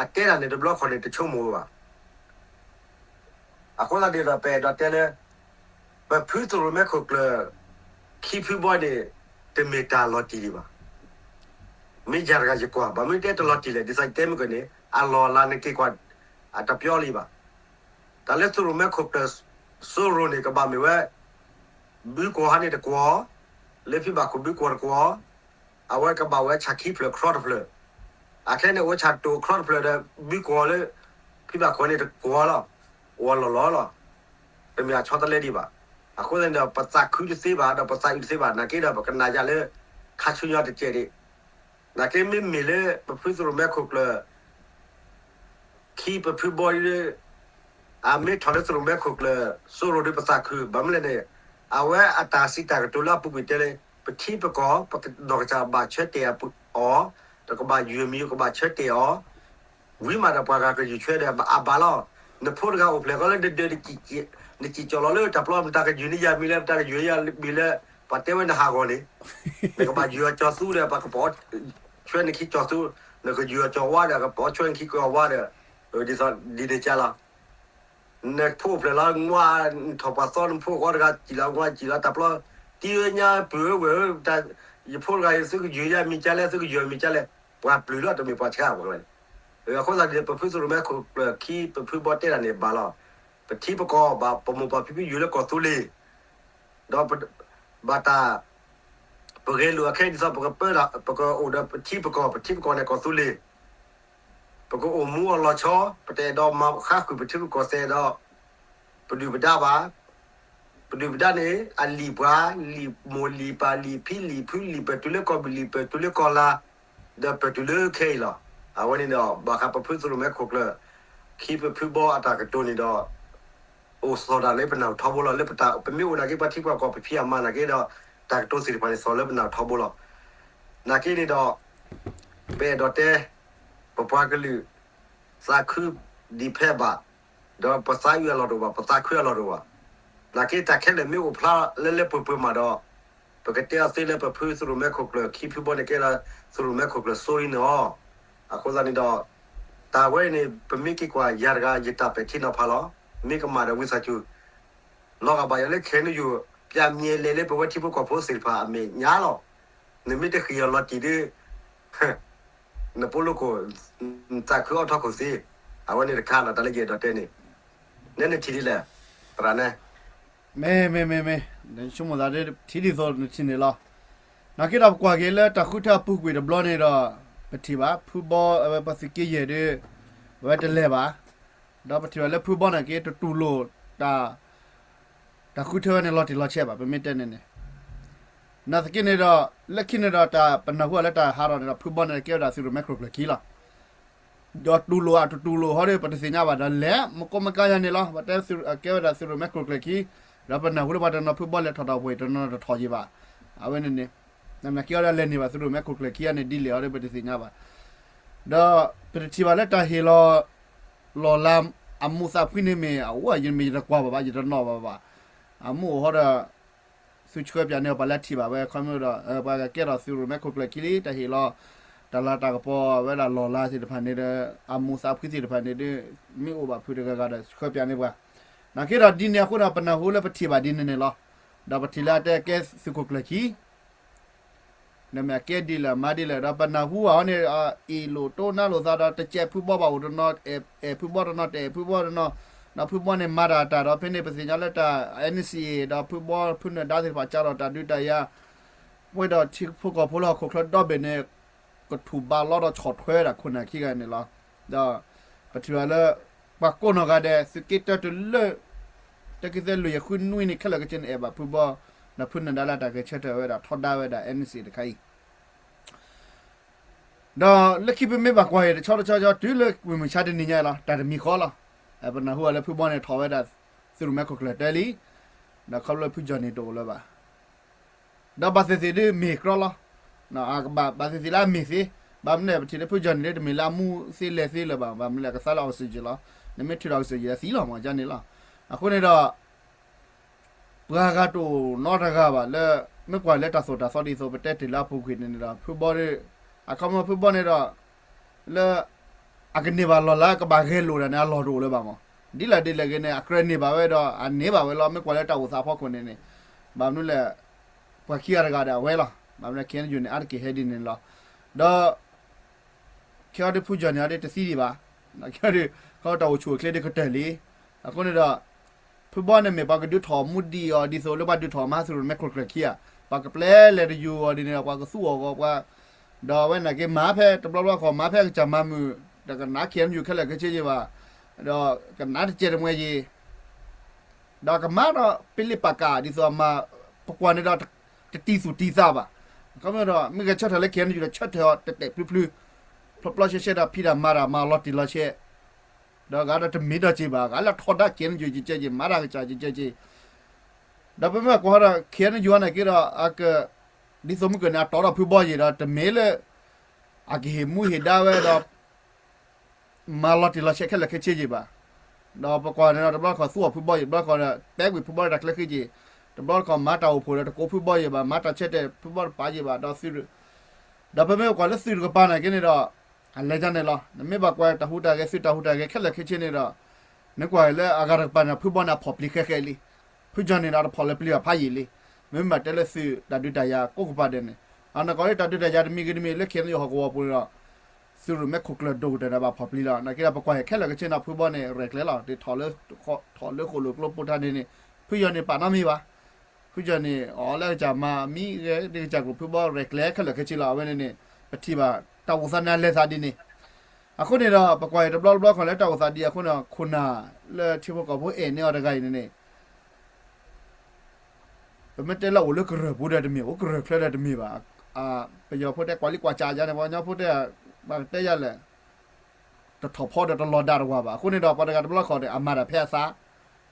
အတဲတၢ်န့ၣ်တဘျီခီၣ်န့ၣ် တဆိကမိၣ်ဝဲဘၣ်. အဃိသတးန့ၣ်ဒီး ပအဲၣ်ဒိးတဲလၢ ပဖုသရိၣ်မဲခိၣ်ကျၢၢ် ခံဖုဘီန့ၣ် တမ့ၢ်တၢ်လီၤတံၢ်ဒံးဘၣ်. မ့ၢ်ယၤတဂၤယကွၢ် ဘၣ်မနုၤတဲတလီၤတံၢ်လဲၣ် ဒ်သိးယတဲမုၢ်ကၢၢ်န့ၣ် အလီၢ်အလၤနက့ၤကွၢ် အတပျီလံဘၣ်. တၢ်လၢသရိၣ်မဲခိၣ်ကျၢၢ် စိရိၤန့ၣ် ကဘၣ်မ့ၢ်ဝဲ ဘုကွီၤဟါန့ၣ်တကွီၤ, လၢဖံဘၣ်ခိၣ်ဘုကွီၤတကွီၤ, အဝဲကဘၣ်ဝဲဆၣ်ခံဖျၢၣ်ခီတဖျၢၣ်, အခဲန့ၣ်အိၣ်ဆၣ်တိၣ်ခီတဖျၢၣ်ဒီး ဘုကွီၤလၢ ဖံဘၣ်ခိၣ်န့ၣ်တကွီၤလီၤ, အိၣ်လီၢ်လီၢ်လီၤ. တမ့ၢ်အဆီတလဲဒံးဘၣ်. အဃိသတးန့ၣ်ဒီး ပသးခုတသ့ဘၣ် ဒီးပသးအုးတသ့ဘၣ် နာ်က့ဒီး ပကနၣ်ယၤလၢ ခါဆူညါတကဲးဒံး, နာ်က့မ့မ့ၢ်လၢ ပဖုသရိၣ်မဲခိၣ်ကျၢၢ် ခံပဖုဘီဒ် အမ့ၢ်ထီၣ်လၢသရိၣ်မဲခိၣ်ကျၢၢ် စိရိၤဒီးပသးခု ဘၣ်မနုၤလဲၣ်န့ၣ်, အဝဲအတၢ်စံးတၢ်ကတိၤလၢအပူၤကွံာ်တဲလၢ ပထံပကီၢ် ပနီၢ်ကစၢ်ဘၣ်ဆၢတဲာ်အီၤ, ဒီးကဘၣ်ယုၢ်မံၤကဘၣ်ဆၢတဲာ်အီၤ, ဝံၤမးဒီးပှၤဂၤကယုၢ်ဆၢဒီးအဘၣ်လီၤ. နဖိတဂၤအိၣ်ဖျဲၣ်ဃီလၢဒၢဒၢ နစံၣ်ကၠီၣ်လီၤလၢတၢ်ပျီမတၤကယုၢ်န့ၢ်ယၤမံၤလဲၣ် မတၤကယုၢ်ယၤမံၤလဲၣ် ပှၤတဲဝဲနဟးဂီၤန့ၣ်, နကဘၣ်ယုၢ်အီၤကၠီၤသူဒီး ပှၤကပိာ်ဆှၢနခံကၠီၤသူ, နကယုၢ်အီၤကၠီၤဝါဒီး ကပိာ်ဆှၢနခံကၠီၤဝါဒီး, ဒ်သိးဒ်န့ၣ်ကလီၤ. နဖိအိၣ်ဖျဲၣ်လီၤ နွါ, နထီၣ်ပှၤသီ နဖိဃီတဂၤစံၣ်လီၤ နွါစံၣ်လီၤ တၢ်ပျီ, တံၤဧၢညါပုၢ်ဧၢဝဲၢ်ဧၢ, ယဖိတဂၤအံၤ သုကယုၢ်ယၤမံၤကလဲၣ် သုကယုၢ်မံၤကလဲၣ်, ပှၤပျုၢ်လီၤ တမ့ၢ်ပှၤဆှၢပှၤလီၤ. အဃိသတးန့ၣ် ပဖုသရိၣ်မဲခိၣ်ကျၢၢ်ခံ ပဖုဘီတဲတၢ်န့ၣ်ဘၣ်လီၤ. ပထံပကီၢ်ဘၣ် ပမိၢ်ပၢ်ဖံဖုယုၢ်လၢကီၢ်သူလ့ၤ, ဒီး ဘၣ်တၢ် ပဂဲၤလိာ်အခဲအံၤဒ်သိး ပကပၢဒၣ် ပကအိၣ်ဒီးပထံပကီၢ် ပထံပကီၢ်န့ၣ်ကီၢ်သူလ့ၤ, ပကအိၣ်မူအလီၤဆီ, ပတအဲၣ်ဒိးမၤဃါဃုာ်ပထံပကီၢ်သဲးဒီး ပဒုၣ်ပဒါဘၣ်. ပဒုၣ်ပဒါန့ၣ် အလံာ်ပှၤ, လံာ်မိၢ်လံာ်ပၢ်လံာ်ဖံလံာ်ဖုလံာ်ပၢၢ်တုၤလၢကီၢ်ဘံၣ် လံာ်ပၢၢ်တုၤလၢကီၢ်လာ်, ဒီးပၢၢ်တုၤလၢခဲအံၤလီၤ. အဝဲန့ၣ်ဒီး ဘၣ်ဃးပဖုသရိၣ်မဲခိၣ်ကျၢၢ် ခံပဖုဘီအတၢ်ကတိၤန့ၣ်ဒီး အိၣ်သီၣ်ဒၣ်လၢပနၢ်ဟူထီဘိလီၤ. လၢပတၢ် ပမ့ၢ်အိၣ်နာ်က့ ပှၤထံပှၤကီၢ် ပဖံးအမၤနာ်က့ဒီး တၢ်ကတိၤသ့ၣ်တဖၣ်န့ၣ် သီၣ်လၢပနၢ်ဟူထီဘိလီၤ. နာ်က့န့ၣ်ဒီး ပအဲၣ်ဒိးတဲ ပပှၤကလုာ် သးခုဒံးဖဲဘၣ်, ဒီးပသးအုးအလီၢ်တအိၣ်ဘၣ်, ပသးခုအလီၢ်တအိၣ်ဘၣ်. နာ်က့တၢ်ခဲလၢာ်မ့ၢ်အိၣ်ဖျါလၢလၢပှဲၤပှဲၤမးဒီး ပကတဲအီၤသ့လၢပဖုသရိၣ်မဲခိၣ်ကျၢၢ် ခံဖုဘီန့ၣ်ကဲလၢသရိၣ်မဲခိၣ်ကျၢၢ်စိအံၤန့ၣ်လီၤ. အဃိသတးန့ၣ်ဒီး တၢ်ဝဲအံၤန့ၣ် ပမ့ၢ်က့ၤကွၢ်ယၤတဂၤ ယတၢ်ပဲာ်ထံနီၤဖးလီၤ. မ့ၢ်ကမၣ်ဒီးဝံသးစူၤ လီၤဂာ်ဘၣ်ယၤလၢခဲအံၤနယူၢ် ပျၢ်မံၤအလဲၤလၢပဝဲထံဖိကီၢ်ဖိသ့ၣ်တဖၣ်အမဲာ်ညါလီၤ. နမ့ၢ်တဃ့ၢ်အီၤလီၤတံၢ်ဒီး နပိာ်လိာ်ခိၣ် နသးခုအီၣ်ထီၣ်ခိၣ်သ့, အဝဲန့ၣ်တခါလီၤ တၢ်လၢယအဲၣ်ဒိးတဲန့ၣ်, နဲနထံၣ်ဒ်လဲၣ်, သရၣ်နဲ. မ့ၢ် မ့ၢ် မ့ၢ် မ့ၢ်, နဆိကမိၣ်သးဒ်ထံဒ်သိးနထံၣ်န့ၣ်လီၤ. နာ်က့ဒီးပကွၢ်က့ၤလၢတၢ်ဃုထၢအပူၤကွံာ်တဘျီန့ၣ်ဒီး ပထံၣ်ဘၣ် ဖုဘီအဝဲပှၤသုးက့ယဲၢ်ဒီး အဝဲတလဲၤဘၣ်, ဒီးပထံၣ်ဘၣ်လၢဖုဘီနာ်က့ တတူၢ်လိာ်တၢ် တၢ်ဃုထၢဝဲန့ၣ် လီၤတံၢ်လီၤဆဲးဘၣ် ပမ့ၢ်တဲန့ၣ်န့ၣ်. နာ်သက့န့ၣ်ဒီး လၢခံန့ၣ်ဒီးတၢ်ပနၢ်ဟူလၢတၢ်ဟးထီၣ်န့ၣ်ဒီး ဖုဘီန့ၣ်ကဲဝဲဒၣ်သုးရိၣ်မဲခိၣ်ကျၢၢ်ခံလီၤ. ဒီးတူၢ်လိာ်အတတူၢ်လိာ်ဟီဒီး ပတသ့ၣ်ညါဘၣ်ဒီးလဲၤ မကိးမကါယၤန့ၣ်လီၤ. ပတဲကဲဝဲဒၣ်သုးရိၣ်မဲခိၣ်ကျၢၢ်ခံ, ဒီးပနၢ်ဟူလၢပှၤတနီၤဖုဘီလဲၤထီၣ်ဒီးပှ့ၤတနီၤတထီၣ်ယံၤဘၣ်. အဝဲန့ၣ်န့ၣ် နမ့ၢ်ကဲဝဲဒၣ်လဲၤန့ၢ်ဘၣ် သုးရိၣ်မဲခိၣ်ကျၢၢ်ခံန့ၣ် ဒ်လဲၣ်ဟီဒီး ပတသ့ၣ်ညါဘၣ်. ဒီးပတထံၣ်ဘၣ်လၢတၢ်ဟ့ၣ်လီၤ လီၢ်လၤအမူးသးဖှံန့ၣ်မ့ၢ် အဝဲယမ့ၢ်ယတကွၢ်ဘၣ်ဘၣ် ယတနီၣ်ဘၣ်ဘၣ်. အမူးအိၣ်ဟီဒီး သုဆှၢပၠးန့ၢ်အီၤ ပှၤလၢထံၣ်ဘၣ်ဝဲ ခီမ့ၢ်ဒီး ပှၤကကဲထီၣ်သုးရိၣ်မဲခိၣ်ကျၢၢ်ခံလံ တၢ်ဟ့ၣ်လီၤ တၢ်လၤတၢ်ကပီၤဝဲဒၣ်လီၢ်လၤသ့ၣ်တဖၣ်န့ၣ်ဒီး အမူးသးဖှံသ့ၣ်တဖၣ်န့ၣ်ဒီး မ့ၢ်အိၣ်ဘၣ်ဖုးတဂၤဂၤဒီး ဆှၢပၠးန့ၢ်ပှၤ. နာ်က့ဒီးဒ်န့ၣ်အဃိဒီး ပနၢ်ဟူလၢပထံၣ်ဘၣ်ဒ်န့ၣ်န့ၣ်လီၤ. ဒီးပထံၣ်လၢအတဲကဲသုးခိၣ်ကျၢၢ်ခံ ဒီးမ့ၢ်အကဲဒ်လဲၣ်မၤဒ်လဲၣ် ဒီးပနၢ်ဟူဘၣ်အီၤန့ၣ် အ့ၣ်လိာ်တိၢ်နါလိာ်သးဒီး တကဲးဖုဘီဘၣ်အိၣ်တနီၤ အဲၣ်ဖုဘီတနီၤ တအဲၣ်ဖုဘီတနီၤ, ဒီးဖုဘီန့ၣ်မၤတၢ်တၢ်ဒီး ဖဲန့ၣ်ပသ့ၣ်ညါလၢတၢ် N C A ဒီးဖုဘီဖုနၢၤဒါသ့ၣ်တဖၣ် ကးထီၣ်တၢ်ဒုးတၢ်ယၤ ဝဲဒီးထံဖိကီၢ်ဖိလၢဟီၣ်ခိၣ်ချၢဒီဘ့ၣ်န့ၣ် ကထူၣ်ဘးလီဒီးဆီၣ်ထွဲဒၣ်ခိၣ်နၢ်ခံဂၤန့ၣ်လီၤ. ဒီးပထံၣ်ဘၣ်လၢ ပှၤကိးနီၢ်ဂၤဒဲး သုးက့တၢတုၤလၢ တၢက့သဲလွံၢ်ယဃုနွံန့ၣ် ခဲလၢာ်ကဆ့န့ၣ် အဲၣ်ဘၣ်ဖုဘီ ဒီးဖုနၢၤဒါလၢတၢ်ဂဲၤဆၢထၢၣ်ဝဲဒၣ်ထီဒါဝဲဒၣ် N C A တခါအံၤ ဒီးလၢခံပမ့ၢ်ဘၣ်ကွၢ်အံၤ တဆီတဆီဆီ တုၤလၢမုၢ်မဆါတနံၤညါလီၤ တၢ်တမံၤဃီလီၤ. ပနၢ်ဟူဘၣ်လၢဖုဘီန့ၣ်ထီၣ်ဝဲဒၣ် သုးရိၣ်မဲခိၣ်ကျၢၢ်တၢလံ, ဒီးခီဖျိလၢဖုကၠီၣ်န့ၣ်တအိၣ်လၢၤဘၣ် ဒီးဘၣ်သ့ၣ်သ့ၣ်ဒ်မ့ၢ်ကြီလီၤ. ဘၣ်သ့ၣ်သ့ၣ်လၢအမ့ၢ်သ့, ဘၣ်မနုၤလဲၣ် ပထံၣ်လၢဖုကၠီၣ်န့ၣ်ဒ်တမ့ၢ်လၢအမူသ့လဲၤသ့လၢၤဘၣ်, ဘၣ်မနုၤလဲၣ် ကသါလၢ oxygen လီၤ. နမ့ၢ်ထုးဒီး oxygen သံလီၤမး ကန့ၣ်လီၤ. အဃိန့ၣ်ဒီး ပှၤဂၤတအိၣ်နီတဂၤဘၣ်လၢ မ့ၢ်ကွၢ်လၢတၢ်သိၣ်တၢ်သီဒ်သိး ပတဲတ့ၢ်လၢအပူၤကွံာ်န့ၣ်န့ၣ်ဒီး ဖုဘီဒီး အခီပညီဖုဘီန့ၣ်ဒီး လၢ အကန့ၢ်ဘၣ်လီၢ်လၢကဘၣ်ဂဲၤလိာ်တၢ်န့ၣ် အလီၢ်တအိၣ်လၢၤဘၣ်မး. ဒ်လဲၣ်ဒ်လဲၣ်ဂ့ၤန့ၣ် အကြၢးန့ၢ်ဘၣ်ဝဲဒီး အန့ၢ်ဘၣ်ဝဲလီၤ. မ့ၢ်ကွၢ်လၢတၢ်အိၣ်သးဖီခိၣ်န့ၣ်န့ၣ် ဘၣ်မနုၤလဲၣ် ပှၤခံဂၤတဂၤဒီးအဝဲလီၤ. ဘၣ်မနုၤလဲၣ် ခ့ၣ်အဲၣ်ယူၣ်န့ၣ် အါတက့ၢ်ဟဲဒ်န့ၣ်လီၤ. ဒီး ခဲအံၤဒ်ဖုကၠီၣ်န့ၣ်အီၤဒ်တသံဒံးဘၣ်. ခဲအံၤဒ် ခီတၢ်အိၣ်ဆူၣ်အိၣ်ချ့ဒ်ကတၢၢ်လံ. အဃိန့ၣ်ဒီး ဖုဘီန့ၣ်မ့ၢ်ပှၤကဒုးထီၣ်မူဒံးအီၤ ဒ်သိးလၢပှၤဒုးထီၣ်မၤသုးရိၣ်မဲခိၣ်ကျၢၢ်ခံဂၤ, ပှၤကပျဲလဲၤတယူၤအီၤဒ်န့ၣ်ဒီး ပှၤကသူအီၤဂီၤပှၤ, ဒီးအဝဲနာ်က့မၤဖဲတဘျီဘျီဃီ မၤဖဲအကစၢ်မၤမုာ်, ဒီးကနၣ်ခ့ၣ်အဲၣ်ယူၣ်ခဲလၢာ်ခဲဆ့ယံၤဘၣ်, ဒီးကနၣ်တစဲးတမှဲယံၤ ဒီးကမၤဒီးပလ့ပာ်ကး ဒ်သိးအမၤ ပကွၢ်န့ၣ်ဒီး တတံၤသူၣ်တံၤသးဘၣ်. အခီပညီဒီး မ့ၢ်ဂဲၤဆၢထၢၣ်လၢ ခ့ၣ်အဲၣ်ယူၣ်ဒီး ဆၢထၢၣ်အီၤတဲာ်တဲာ်ဖျုဖျု, ဖျီဖျီရှဲရှဲဒီး ဖံးတၢ်မၤတၢ်မၤအီၤလီၤတံၢ်လီၤဆဲး, ဒီးဂၤဒီးတမ့ၢ်ဒီးက့ၤဘၣ်, ဂၤလၢထီဒါ ခ့ၣ်အဲၣ်ယူၣ်ကကဲက့ၤ မၤတၢ်ကစၢ်ကကဲက့ၤ, ဒီးပမ့ၢ်ကွၢ်ဒီး ခ့ၣ်အဲၣ်ယူၣ်နာ်က့ဒီး အက ဒ်သိးမုၢ်ကၢၢ်န့ၣ် အတီဒီးဖုဘီယံၤဒီး တမ့ၢ်လၢ အကဟ့ၣ်မူဟ့ၣ်ဒါဝဲဒီး မၤလီၤတံၢ်လီၤဆဲးခဲလၢာ်ခဲဆ့ယံၤဘၣ်. ဒီးပကွၢ်န့ၣ်ဒီး တဘျီတခီၣ်သူအီၤဖုဘီယံၤ, တဘျီတခီၣ်ဒီး ပဲကွံာ်ဖုဘီတၢ်ချၢဃံက့ၤ, တဘျီတခီၣ်မၤတၢ်အိၣ်ဖှိၣ်ဒီး တကိးဖုဘီယံၤဘၣ်, မၤတၢ်ဆၢတဲာ်ဖုဘီတပာ်ယံၤဘၣ်, ဒီးသုး ဒီးပမ့ၢ်ကွၢ်လၢသုးတကပၤနာ်က့န့ၣ်ဒီး အလဲၤဒ်န့ၣ်လီၤ. နမ့ၢ်ဘၣ်ကွၢ်တၢ်ဟူးတၢ်ဂဲၤ သုးတၢ်ဟူးတၢ်ဂဲၤခဲလၢာ်ခဲဆ့န့ၣ်ဒီး နကွၢ်လၢအဂၤတကပၤန့ၣ် ဖုဘီန့ၣ်အဖီၣ်ပျံၤဃဲဃဲလံ. ဖုကၠီၣ်န့ၣ်ဒီးတဖီၣ်လၢပျံၤဘၣ်ဖးယံာ်လံ. မ့မ့ၢ်တဲလၢသုးတၢ်ဒုးတၢ်ယၤကိးကပၤဒဲးန့ၣ် အနီၢ်ကီၢ်လၢတၢ်ဒုးတၢ်ယၤတမံၤဂ့ၤတမံၤလၢ ခ့ၣ်အဲၣ်ယူၣ်ဟီၣ်ကဝီၤပူၤန့ၣ်ဒီး သုးရိၣ်မဲခိၣ်ကျၢၢ်ဒိၣ်ကတၢၢ်ဒီးဘၣ်ဖီၣ်ပျံၤလီၤ. နာ်က့ဒီးပကွၢ်ဟဲခဲလၢာ်ခဲဆ့န့ၣ် ဖုဘီန့ၣ် ရဲၣ်ကျဲၤလီၤ. ဒ်ထီၣ်လၢ ထီၣ်လၢဃိၣ်လိာ်ကျိဖိထါန့ၣ်န့ၣ် ဖုကၠီၣ်န့ၣ်ပာ်နီတမံၤဘၣ်. ဖုကၠီၣ်န့ၣ် အီၤလၢကစၢ်မၤမံဂဲၤ ဒ်ကစၢ်ကျိာ်ဖုဘီရဲၣ်ကျဲၤခဲလၢာ်ခဲဆ့လီၤ. အဝဲန့ၣ်န့ၣ် ပထံၣ်ဘၣ်တၢ်အိၣ်သးန့ၣ်အလဲၤသးဒ်န့ၣ်. အဃိန့ၣ်ဒီး ပကွၢ်အံၤတဘျီတဘျီခီၣ်လၢတၢ်အိၣ်သးဒ်အဃိန့ၣ် ခိၣ်နၢ်လၢထံဖိကီၢ်ဖိအဲၣ်န့ၢ်အီၤတဂၤအံၤန့ၣ်န့ၣ် ပမ့ၢ်တဲလၢအိၣ်လၢကရၢၢ်ပူၤဒီးတမ့ၢ် အိၣ်ကရၢၢ်ချၢဒီးတမ့ၢ်ဘၣ်. ပယီၤဖိတဲကွၢ်လံကွၢ်စးယါန့ၣ် ပှၤကညီဖိတဲ ဘၣ်ကတဲယါလဲၣ် တထီၣ်ဖီဒီးတလီၤဒၣ်တဝၢ်ဘၣ်. အဃိန့ၣ်ဒီး ပှၤတဂၤတဘျီခီၣ်န့ၣ် အမၤတၢ်ဖဲအသး,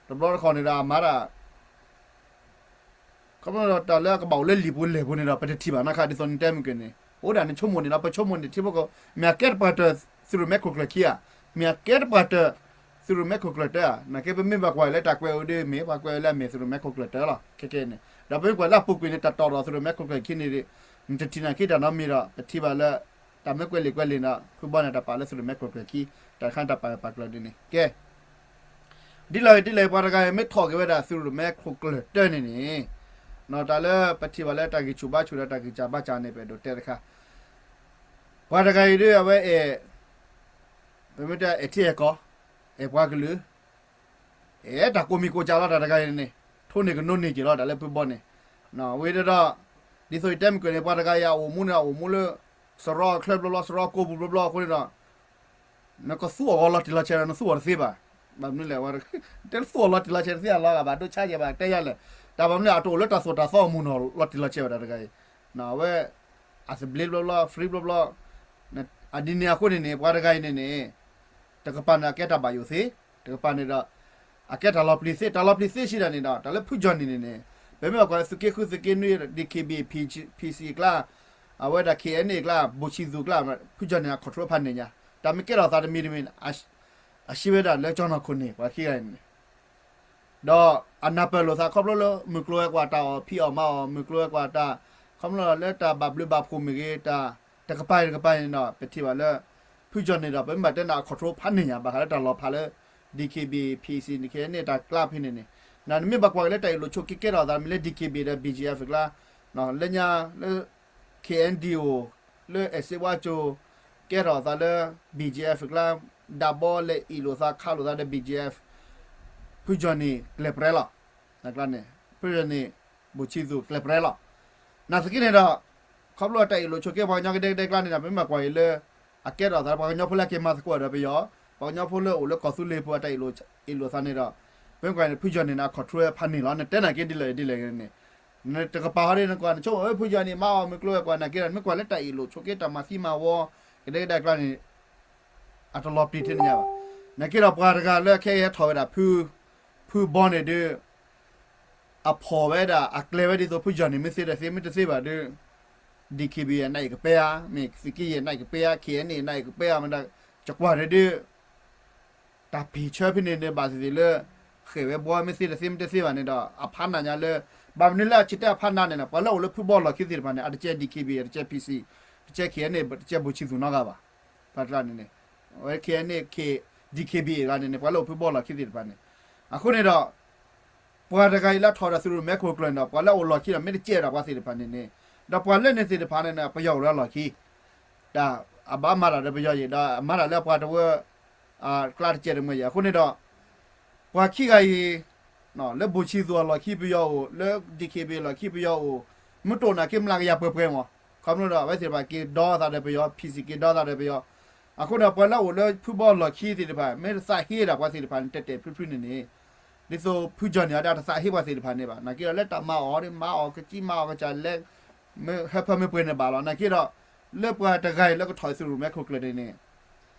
တဘျီတခီၣ်န့ၣ်ဒီးအမၤတၢ် ခီဖျိဒီးတၢ်လၢအကဘၣ်အိၣ်လၢလံာ်ပူၤလဲၢ်ပူၤန့ၣ်ဒီး ပတထံၣ်ဘၣ်နီတခါ ဒ်သိးနတဲမုၢ်ကၢၢ်န့ၣ် အိၣ်ဒၣ်နဆိကမိၣ်န့ၣ်ဒီး ပဆိကမိၣ်န့ၣ် ထံဖိကီၢ်ဖိ မ့ၢ်အကဲတပှၤတၢၢ်သုးရိၣ်မဲခိၣ်ကျၢၢ်ခံဧါ, မ့ၢ်အကဲတပှၤတၢၢ်သုးရိၣ်မဲခိၣ်ကျၢၢ်တၢၢ်ဧါ. နာ်က့ပမ့ၢ်ဘၣ်ကွၢ်လၢတၢ်ကွဲးအီၤဒ်မ့ၢ် ပှၤကွဲးအီၤလၢအမ့ၢ်သုးရိၣ်မဲခိၣ်ကျၢၢ်တၢၢ်လီၤ ခဲကဲန့ၣ်. ဒီးပမ့ၢ်ကွၢ်လၢအပူၤကွံာ်န့ၣ် တၢ်တီၢ်ဒီးသုးရိၣ်မဲခိၣ်ကျၢၢ်ခံန့ၣ် နတထံၣ်နာ်က့တၢ်နီတမံၤဒီး ပထံၣ်ဘၣ်လၢ တၢ်မ့ၢ်ကွဲးလံာ်ကွဲးလံာ်န့ၣ်ဒီး ဖုဘီန့ၣ် တၢ်ပာ်လၢသုးရိၣ်မဲခိၣ်ကျၢၢ်ခံ, တၢ်တခါန့ၣ်တၢ်ပာ်ပာ်ကျၢၢ်ဒ်န့ၣ် ကဲ ဒ်လဲၣ်ဂ့ၤဒ်လဲၣ်ဂ့ၤ ပှၤတဂၤအံၤမ့ၢ်ထီၣ်က့ၤဝဲဒၣ်သုးရိၣ်မဲခိၣ်ကျၢၢ်တၢၢ်န့ၣ်န့ၣ်, တၢ်လၢပထံၣ်ဘၣ်လၢတၢ်ဂံၢ်ဆူၣ်ဘါဆူၣ်ဒီးတၢ်ဂံၢ်စၢ်ဘါစၢ်န့ၣ် ပအဲၣ်ဒိးတဲတခါ, ပှၤတဂၤအံၤဒ်အဝဲအဲၣ်, ပမ့ၢ်တဲအဲၣ်ထံအဲၣ်ကီၢ်, အဲၣ်ပှၤကလုာ် အဲၣ်တၢ်ကိးမံၤကိးစၢ်လီၤ တၢ်တဂၤအံၤန့ၣ်, ထိၣ်န့ၢ်ကနိးန့ၢ်က့ၤလီၤ တၢ်လၢဖုဘီန့ၣ်, ဝံၤဒီး, ဒ်သိးယတဲမုၢ်ကၢၢ်န့ၣ် ပှၤတဂၤအံၤအအိၣ်မူန့ၣ်ဒီးအိၣ်မူလၢ စရီအချၢဘျီဘျီ စရီကိးပူၤဘျီဘျီအဃိန့ၣ်ဒီး နကသူအီၤဂီၤလီၤတံၢ်လီၤဆဲးဒီး နသူအီၤတသ့ဘၣ်. ဘၣ်မနုၤလဲၣ်, တဲသူအီၤလီၤတံၢ်လီၤဆဲးတသ့အလီၤဂာ်ဘၣ် ဒိဆါယဲၢ်ဘၣ် တဲယါလဲၣ်. တၢ်ဘၣ်မနုၤလဲၣ် အတအိၣ်လၢတၢ်သိၣ်တၢ်သီအမူးနီၢ်လီၤတံၢ်လီၤဆဲးဘၣ် တၢ်တဂၤအံၤ, အဝဲ အသဘျ့ဘျီဘျီ free ဘျီဘျီ, အဒ်န့ၣ်အဃိန့ၣ်န့ၣ် ပှၤတဂၤအံၤန့ၣ်န့ၣ် တကပၤန့ၣ် အကဲတၢ်ဘၣ်ယိၣ်သ့, တကပၤန့ၣ်ဒီး အကဲတၢ်လီၤပျံၤသ့, တၢ်လီၤပျံၤသ့ဆံးဒၣ်န့ၣ်ဒီး တၢ်လၢဖုကၠီၣ်နံၣ်န့ၣ်န့ၣ်, ပမ့ၢ်ဘၣ်ကွၢ်လၢသုးက့ဃု သုးက့နွံ DKBA PC အကျါ, အဝဲဒၣ် KNA အကျါ ဘိၣ်ဆံးသူၣ်အကျါ, ဖုကၠီၣ်နံၣ်အ control ဖးန့ၢ်ညါ, တၢ်မ့ၢ်ကဲထီၣ်သးတမံၤတမံၤန့ၣ် အစံးဝဲဒၣ်လၢကၠီၣ်နီၢ်ခိၣ်န့ၣ် ပှၤခံဂၤအံၤန့ၣ် ဒီးအနၢ်ပၢၢ်လိာ်သးခီဖျိလၢ မုၢ်ကျိၤဝဲၤကွာ်တၢ်အီၣ်ဖံးအီၣ်မၤအီၣ် မုၢ်ကျိၤဝဲၤကွာ်တၢ်, ခီဖျိလၢတၢ်ဘၣ်ဘျုးဘၣ်ဖှိၣ်မ့ၢ်ဂ့ၤ တၢ်တကပၤတကပၤန့ၣ်ဒီး ပထံၣ်ဘၣ်လၢ ဖုကၠီၣ်နံၣ်ဒီး ပမ့ၢ်ဘၣ်တဲန့ၣ် အ control ဖးန့ၢ်ညါ ဘၣ်ဃးလၢတၢ်လီၤဖးလၢ DKBA PC န့ၣ် ခဲအံၤန့ၣ် တၢ်ကျါဖဲန့ၣ်န့ၣ်, နမ့ၢ်ဘၣ်ကွၢ်က့ၤလၢတၢ်အ့ၣ်လိာ်ဆိးက့ကဲထီၣ်သးမ့ၢ်လၢ DKBA ဒီး BGF အကျါ, လၢညါလၢ KNDO လၢအဲၣ်စ့ဝါကၠိ ကဲထီၣ်သးလၢ BGF အကျါ, ဒၣ်ဘီလဲၤအ့ၣ်လိာ်သးခးလိာ်သးဒီး BGF, ဖုကၠီၣ်နံၣ်ကျဲးပြဲလီၤ. န့ၣ် ဖုကၠီၣ်နံၣ် ဘိၣ်ဆံးသူၣ်ကျဲးပြဲလီၤ. နာ်သက့န့ၣ်ဒီး ခီဖျိတၢ်အ့ၣ်လိာ်ဆိးက့ပှၤကညီကဒဲကဒဲအကျါန့ၣ်ဒီး ပမ့ၢ်ဘၣ်ကွၢ်က့ၤလၢ အကဲထီၣ်သးလၢပှၤကညီဖိလၢအက့ၤမၤသကိးဒီးပယီၤ, ပှၤကညီဖိလၢအိၣ်လၢကီၢ်သူလ့ၤပူၤအတၢ်အ့ၣ်လိာ်သးန့ၣ်ဒီး, ပမ့ၢ်ကွၢ်န့ၣ် ဖုကၠီၣ်နံၣ်န့ၣ် အ control ဖးန့ၢ်လီၤ. နတဲနာ်က့ဒ်လဲၣ်ဒ်လဲၣ်န့ၣ်, နတကပၤဟီဒ်နကွၢ် နဆိကမိၣ် ဖုကၠီၣ်နံၣ်မၤအီၣ်မုၢ်ကျိၤဝဲၤကွာ်နာ်က့ဒီး နမ့ၢ်ကွၢ်လၢတၢ်အ့ၣ်လိာ်ဆိးက့တၢ်မၤသံမၤဝီ ကဒဲကဒဲအကျါန့ၣ် အတလီၤပျံၤထဲန့ၣ်ညါဘၣ်. နာ်က့ဒီးပှၤတဂၤလၢခဲအံၤဟဲထီၣ်ဝဲဒၣ် ဖုဘီန့ၣ်ဒီး အဖီၣ်ဝဲဒၣ် အကျဲဝဲဒ်သိး ဖုကၠီၣ်န့ၣ် မ့ၢ်သ့ဒီးသ့ မ့ၢ်တသ့ဘၣ်ဒီး DKBA န့ၣ်ကပၢအါ, မ့ၢ်သုးက့ယဲၢ်န့ၣ်ကပၢအါ, KNA န့ၣ်ကပၢအါ, မ့ၢ်ဒၣ် ကကွၢ်န့ၣ်ဒီး တၢ်ပ့ၤဆၢဖဲန့ၣ်န့ၣ် ဘၣ်သ့ၣ်သ့ၣ်လၢ ဃဲၣ်ဝဲဘှီ မ့ၢ်သ့ဒီးသ့ မ့ၢ်တသ့ဘၣ်န့ၣ်ဒီး အဖးနးညါလၢ ဘၣ်မနုၤလၢအဆံးတဲအဖးနးန့ၣ်လီၤ. ပှၤလၢအိၣ်လၢဖုဘီလီၢ်ခံသ့ၣ်တဖၣ်န့ၣ် အတကဲ DKBA အတကဲ PC, တကဲ KNA တကဲ ဘိၣ်ဆံသူၣ်နီတဂၤဘၣ်. ပှၤတဂၤန့ၣ်န့ၣ် အဝဲ KNA, DKBA တဂၤန့ၣ်န့ၣ် ပှၤလၢအိၣ်ဖုဘီလီၢ်ခံသ့ၣ်တဖၣ်န့ၣ် အဃိန့ၣ်ဒီး ပှၤတဂၤအံၤလၢထီၣ်ဒီးသုးရိၣ်မဲခိၣ်ကျၢၢ်န့ၣ်ဒီး ပှၤလၢအအိၣ်လီၢ်ခံဒီး မ့ၢ်တကဲဒီးပှၤသ့ၣ်တဖၣ်န့ၣ်န့ၣ် ဒီးပှၤလၢန့ၣ်သ့ၣ်တဖၣ်န့ၣ်န့ၣ် ပယီၤအိၣ်လၢလီၢ်ခံ တၢ်အဘၣ်မၤတၢ်ဒီးပယီၤယံၤ ဒီးမၤတၢ်လၢပှၤတဝၢ အကျါတကဲတမှဲယံၤ အဃိန့ၣ်ဒီး ပှၤခံဂၤအံၤ လၢဘိၣ်ဆံသူၣ်အလီၢ်ခံပယီၤအိၣ်, လၢ DKBA အလီၢ်ခံပယီၤအိၣ်, မ့ၢ်တအိၣ်နာ်က့ မျးကယၤပှဲၤပှဲၤမး, ခီဖျိဒီးအဝဲသ့ၣ်တဖၣ်က့ၤဒီသးဒီးပယီၤ, PC က့ၤဒီသးဒီးပယီၤ, အဃိန့ၣ် ပှၤလၢအိၣ်လၢဖုဘီလီၢ်ခံသ့ၣ်တဖၣ် မ့ၢ်တသးဟ့ဒၣ်ပှၤသ့ၣ်တဖၣ်န့ၣ် တဲာ်တဲာ်ဖျုးဖျုးန့ၣ်န့ၣ် ဒ်သိးဖုကၠီၣ်န့ၣ် အတၢ်တသးဟ့ပှၤသ့ၣ်တဖၣ်န့ၣ်ဘၣ်. နာ်က့ဒီးလၢတၢ်မၤအီၤဒီး မၤအီၤကစံမၤအီၤကစၢ်လဲၣ် မ့ၢ်ဟၢဖၢမ့ၢ်ပှဲၤန့ၣ်ဘၣ်လီၤ. နာ်က့ဒီး လၢပှၤတဂၤအံၤလၢကထီၣ်သုးရိၣ်မဲခိၣ်ကျၢၢ်န့ၣ်န့ၣ်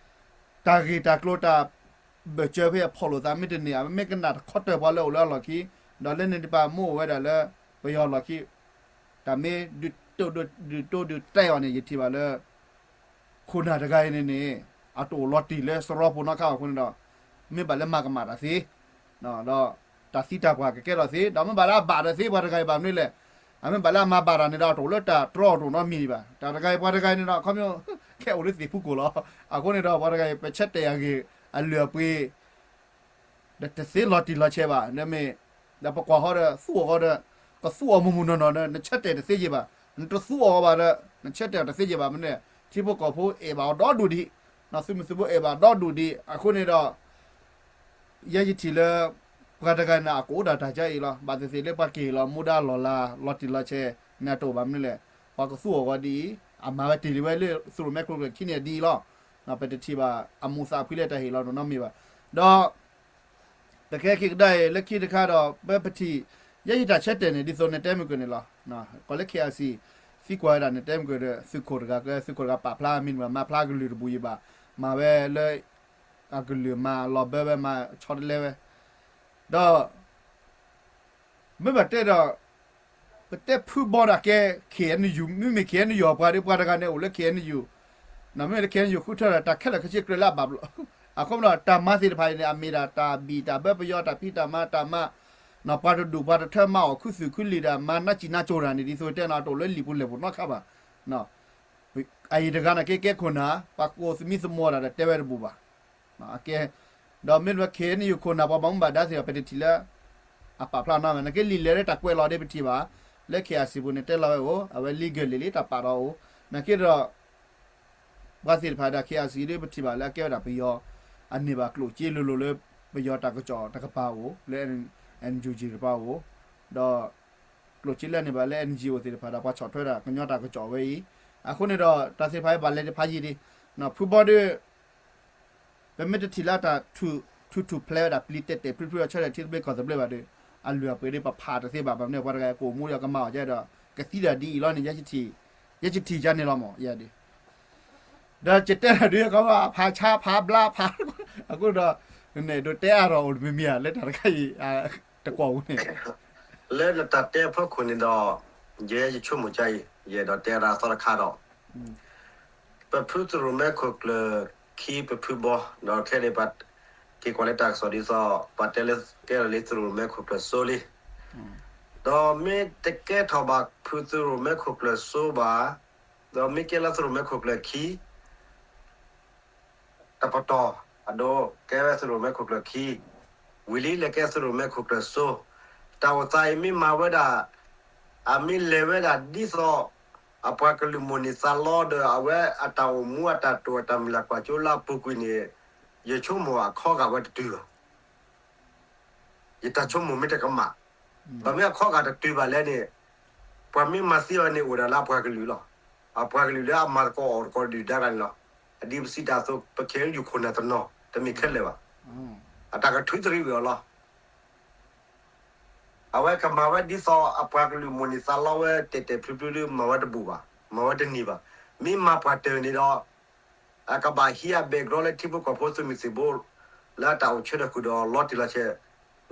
တၢ်ဂ့ၢ်တၢ်ကျိၤတၢ်ဘၢၣ်စၢၤဖဲအဖီၣ်လိာ်သးမ့ၢ်တန့ၢ် အမ့ၢ်ကနၣ်တခီတၢၢ်ပှၤလၢအိၣ်လၢအလီၢ်ခံ, ဒီးလၢန့ၣ်တပၤမ့ၢ်အိၣ်ဝဲဒၣ်လၢ ပယီၤလီၢ်ခံ တၢ်မ့ၢ်ဒုးတိၢ်ဒုးတဲအီၤန့ၣ် ယထံၣ်ဘၣ်လၢ ခိၣ်နၢ်တဂၤအံၤန့ၣ်န့ၣ် အတအိၣ်လီၤတံၢ်လၢစရီပူၤနီတခါဘၣ်အဃိန့ၣ်ဒီး မ့ၢ်ဘၣ်လၢမၤကမၣ်တၢ်သ့ ဒီးတၢ်သံတၢ်ပှၢ်ကကဲထီၣ်သ့ ဒီးမ့ၢ်ဘၣ်လၢအဘၣ်တၢ်သ့ ပှၤတဂၤအံၤဘၣ်မနုၤလဲၣ်. အမ့ၢ်ဘၣ်လၢအမၤဘၣ်တၢ်န့ၣ်ဒီး အတအိၣ်လၢတၢ်တြီအတအိၣ်နီတမံၤဘၣ်. တၢ်တဂၤအံၤ ပှၤတဂၤအံၤန့ၣ်ဒီး ခီဖျိ ခဲအိၣ်လၢသ့ၣ်ဖူကိၣ်လီၤ. အဃိန့ၣ်ဒီး ပှၤတဂၤအံၤ ပဆၢတဲာ်အဂ့ၢ်အလုၢ်အပှ့ၤ ဒီးတသ့လီၤတံၢ်လီၤဆဲးဘၣ်. ဒီးမ့ၢ် ဒီးပကွၢ်ဃီဒီး သူအီၤဃီဒီး ကသူအီၤမုၢ်မုၢ်နီၢ်နီၢ်ဒီး နဆၢတဲာ်တသ့ယ့ၢ်ဘၣ်. နတသူအီၤဘၣ်ဒီး နဆၢတဲာ်အီၤတသ့ယ့ၢ်ဘၣ်. မ့ၢ်န့ၣ် ထံဖိကီၢ်ဖိအဲၣ်ဘၣ်အီၤဒီဒူၣ်ဒံး, သုးမုၢ်သုးဘိအဲၣ်ဘၣ်ဒီဒူၣ်ဒံး. အဃိန့ၣ်ဒီး ယဲယထံၣ်လၢ ပှၤတဂၤန့ၣ် အကအိၣ်ဒၣ်တၢ်ကအံၤလီၤ. ဘၣ်သ့ၣ်သ့ၣ်လၢပှၤကဟ့ၣ်လီၤမူဒါလီၢ်လၤ လီၤတံၢ်လီၤဆဲးန့ၣ် အတအိၣ်ဘၣ်မနုၤလဲၣ်. ပှၤကသူအီၤဃီဒ်အံၤ အမၤဝဲတ့ၢ်လံဝဲလၢသုးရိၣ်မဲခိၣ်ကျၢၢ်ခံန့ၣ်ဒ်အံၤလီၤ. ပတထံၣ်ဘၣ် အမူးသးဖှံလၢတၢ်ဟ့ၣ်လီၤနီတမံၤဘၣ်. ဒီး တကဲခံကဒါအံၤ လၢခံတခါဒီး ပပထံၣ် ယဲယတၢ်ဆၢတဲာ်န့ၣ် ဒ်သိးနတဲမုၢ်ကၢၢ်န့ၣ်လီၤ. ကီးလၢ KIC သံကွၢ်ဝဲဒၣ်န့ၣ် တဲမုၢ်ကၢၢ်ဒီး သုးခိၣ်တဂၤကဲ သုးခိၣ်တဂၤပာ်ဖျါမံၤန့ၣ်ဘၣ် မၤဖျါကလုာ်တဘူၣ်ယံၤဘၣ်. မၤဝဲလၢ အကလုာ်မၤလီၤဘၢဝဲ မၤဆီတလဲဝဲ ဒီး မ့ၢ်ဘၣ်တဲဒီး ပတဲဖုဘီဒၣ်ကဲ KNU မ့မ့ၢ် KNU အပှၤဒီး ပှၤတဂၤန့ၣ်အိၣ်လၢ KNU မ့မ့ၢ်လၢ KNU ဃုထၢဒီး တၢ်ခဲလၢာ်ခဲဆ့ကြၢးလၢအဘၣ်ဘျီ အဃိဒီး တၢ်မၤသ့ၣ်တဖၣ်အံၤန့ၣ် အမ့ၢ်ဒၣ်တၢ်ဘံၣ်တၢ်ဘၢပယီၤ တၢ်ဖံးတၢ်မၤတၢ်မၤ ပှၤတဒူၣ်ပှၤတထၢမၤအီၤ ခုသူၣ်ခုလံာ်ဒၣ် မၤနးစံၣ်နးစိၤတၢ်န့ၣ် ဒ်သိးတဲန့ၣ် တအိၣ်လၢလံာ်ပူၤလဲၢ်ပူၤနီတခါဘၣ်. အအံၤတဂၤန့ၣ်က့ ကဲခိၣ်နၢ် ပှၤကိးသမံသမိးတၢ်ဒီးတဲဝဲတဘူၣ်ဘၣ်. အကဲ ဒီးမ့ၢ်ဝဲ KNU ခိၣ်နၢ် ပှၤဘၣ်မူဘၣ်ဒါသ့ၣ်တဖၣ် ပတထံၣ်လၢ အပာ်ဖျါနီတမံၤ နာ်က့လံာ်လဲၢ်လၢတၢ်ကွဲးလီၤဒီးပထံၣ်ဘၣ် လၢ KIC ပူၤန့ၣ် တဲလီၤဝဲအိၣ် အဝဲ legal လံာ်လံ တၢ်ပာ်ဒီးအိၣ် နာ်က့ဒီး ပှၤသ့ၣ်တဖၣ်ဒီး KIC ဒီးပထံၣ်ဘၣ်လၢအကဲဝဲဒၣ်ပယီၤ အန့ၢ်ဘၣ်ကျိၣ်စ့လိၤလိၤလၢ ပယီၤတၢ်ကစီၣ်တကပၤအိၣ် လၢ NUG တကပၤအိၣ် ဒီး ကျိၣ်စ့လၢအန့ၢ်ဘၣ်လၢ NGO သ့ၣ်တဖၣ်ဒီး ပှၤဆီၣ်ထွဲဒၣ်ကညီတၢ်ကစီၣ်ဝဲအံၤ အဃိန့ၣ်ဒီး တၢ်သ့ၣ်တဖၣ်အံၤဘၣ်လဲၤတဖးယံာ်ဒံး ဖုဘီဒီး ပမ့ၢ်တထံၣ်လၢတၢ်ထူၣ်ထူၣ်ဖျဲးဝဲဒၣ် ပျံၤတဲာ်တဲာ်ဖျုးဖျုးအဆၢထၢၣ်ထံသဘျ့ကီၢ်သဘျ့ဘၣ်ဒီး အလုၢ်အပှ့ၤဒီး ပဖးတသ့ဘၣ် ဘၣ်မနုၤ ပှၤတဂၤကအိၣ်မူဒီးကမၤအီၤကဲဒီး ကသံဒၣ်ဒ်အံၤလီၤန့ၣ် ယဲယထံၣ်ယဲန့ၣ်လီၤမး ယဲဒ် ဒီးယတဲတၢ်ဒုးကီးဖးဆါဖးဘျါဖး အဃိဒီး နအဲၣ်ဒိးတဲအါထီၣ်အိၣ်တမံၤမံၤဧါ လၢတၢ်တခါအံၤ တကွီၢ်ပူၤန့ၣ် လၢနတၢ်တဲအဖီခိၣ်န့ၣ်ဒီး ယဲယဆိကမိၣ်ကါအံၤ ယအဲၣ်ဒိးတဲဒၣ်သီတခါဒီး ပဖုသုးရိၣ်မဲခိၣ်ကျၢၢ်ခံပဖုဘီ ဒီးခဲန့ၣ် ပက့ၤကွၢ်လၢတၢ်ကစီၣ်ဒ်သိး ပှၤတဲလၢကဲထီၣ်လံသုးရိၣ်မဲခိၣ်ကျၢၢ်စိလံ ဒီးမ့ၢ်တကဲထီၣ်ဘၣ်ဖုသုးရိၣ်မဲခိၣ်ကျၢၢ်စိဘၣ် ဒီးမ့ၢ်ကဲလၢသုးရိၣ်မဲခိၣ်ကျၢၢ်ခံ တပတီၢ် အဒိ ကဲဝဲသုးရိၣ်မဲခိၣ်ကျၢၢ်ခံ ဝံၤလံလဲၤကဲသုးရိၣ်မဲခိၣ်ကျၢၢ်စိ တၢ်အိၣ်သးအံၤမ့ၢ်မၤဝဲဒၣ် အမ့ၢ်လဲၤဝဲဒၣ်ဒ်သိး အပှၤကလုာ်မိၣ်န့ၢ်သးလီဒီး အဝဲအတၢ်အိၣ်မူအတၢ်တိာ်အတၢ်မုၢ်လၢ်ကွၢ်စိလၢအပူၤကွံာ်န့ၣ် ယဆိကမိၣ်အခီဂာ်ဝဲတတုၤဘၣ်. ယတၢ်ဆိကမိၣ်မ့ၢ်တကမၣ် ဘၣ်မ့ၢ်အခီဂာ်တတုၤဘၣ်လဲၣ်န့ၣ် ပှၤမ့ၢ်မၤသံအီၤန့ၣ်အိၣ်ဒၣ်လၢအပှၤကလုာ်လီၤ. အပှၤကလုာ်လၢအမၤသကိးအီၣ်သကိးဒုၣ်ဒါဂၤန့ၣ်လီၤ. အဒ်ပစံးတၢ်အသိး ပခဲအံၤယူၢ်ခိၣ်နၢ်တနီၤ တမ့ၢ်ခဲလၢာ်ဘၣ်. အတၢ်ကထုးတရံးဝံၤအီၤလီၤ. အဝဲကမၤဝဲဒ်သိးအပှၤကလုာ်မိၣ်န့ၢ်သးလီဝဲတဲာ်တဲာ်ဖျုးဖျုးဒီး မၤဝဲတဘူၣ်ဘၣ်, မၤဝဲတန့ၢ်ဘၣ်. မ့ၢ်မၤပှၤတၢၢ်န့ၣ်ဒီး အကဘၣ်ဟံးအ background လၢထံဖိကီၢ်ဖိသုးမုၢ်သံၣ်ဘိ လၢအတၢ်အိၣ်ဆၢထၢၣ်ဃုာ်ဒီးလီၤတံၢ်လီၤဆဲး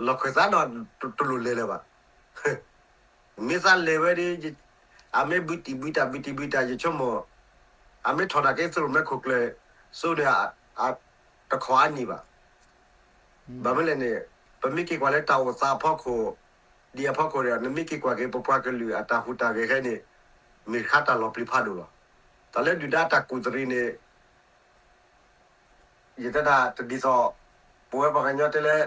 လီၢ်ခၢၣ်သးဒီးတလိၣ်လဲၤလၢၤဘၣ်. မ့ၢ်သးလဲၤဝဲဒီး အမ့ၢ်ဘုတံၢ်ဘုတၢ် ဘုတံၢ်ဘုတၢ် ယဆိကမိၣ် အမ့ၢ်ထီၣ်နာ်က့ သုးရိၣ်မဲခိၣ်ကျၢၢ်စိန့ၣ် တခီအနံၣ်ဘၣ်. ဘၣ်မနုၤလဲၣ်န့ၣ် ပမ့ၢ်က့ၤကွၢ်လၢတၢ်အိၣ်သးအဖီခိၣ် ဒ်အဖီခိၣ်ဒီး နမ့ၢ်က့ၤကွၢ်က့ၤ ပပှၤကလုာ်အတၢ်ဟူးတၢ်ဂဲၤခဲအံၤန့ၣ် မ့ၢ်တခါတၢ်လီၤပျံၤဖးဒိၣ်လီၤ. တၢ်လၢဒုၣ်ဒါတၢ်ကူၣ်သရံးန့ၣ် ယတဲဒၣ်တဒ်သိး ပဝဲပှၤကညီတဲလၢ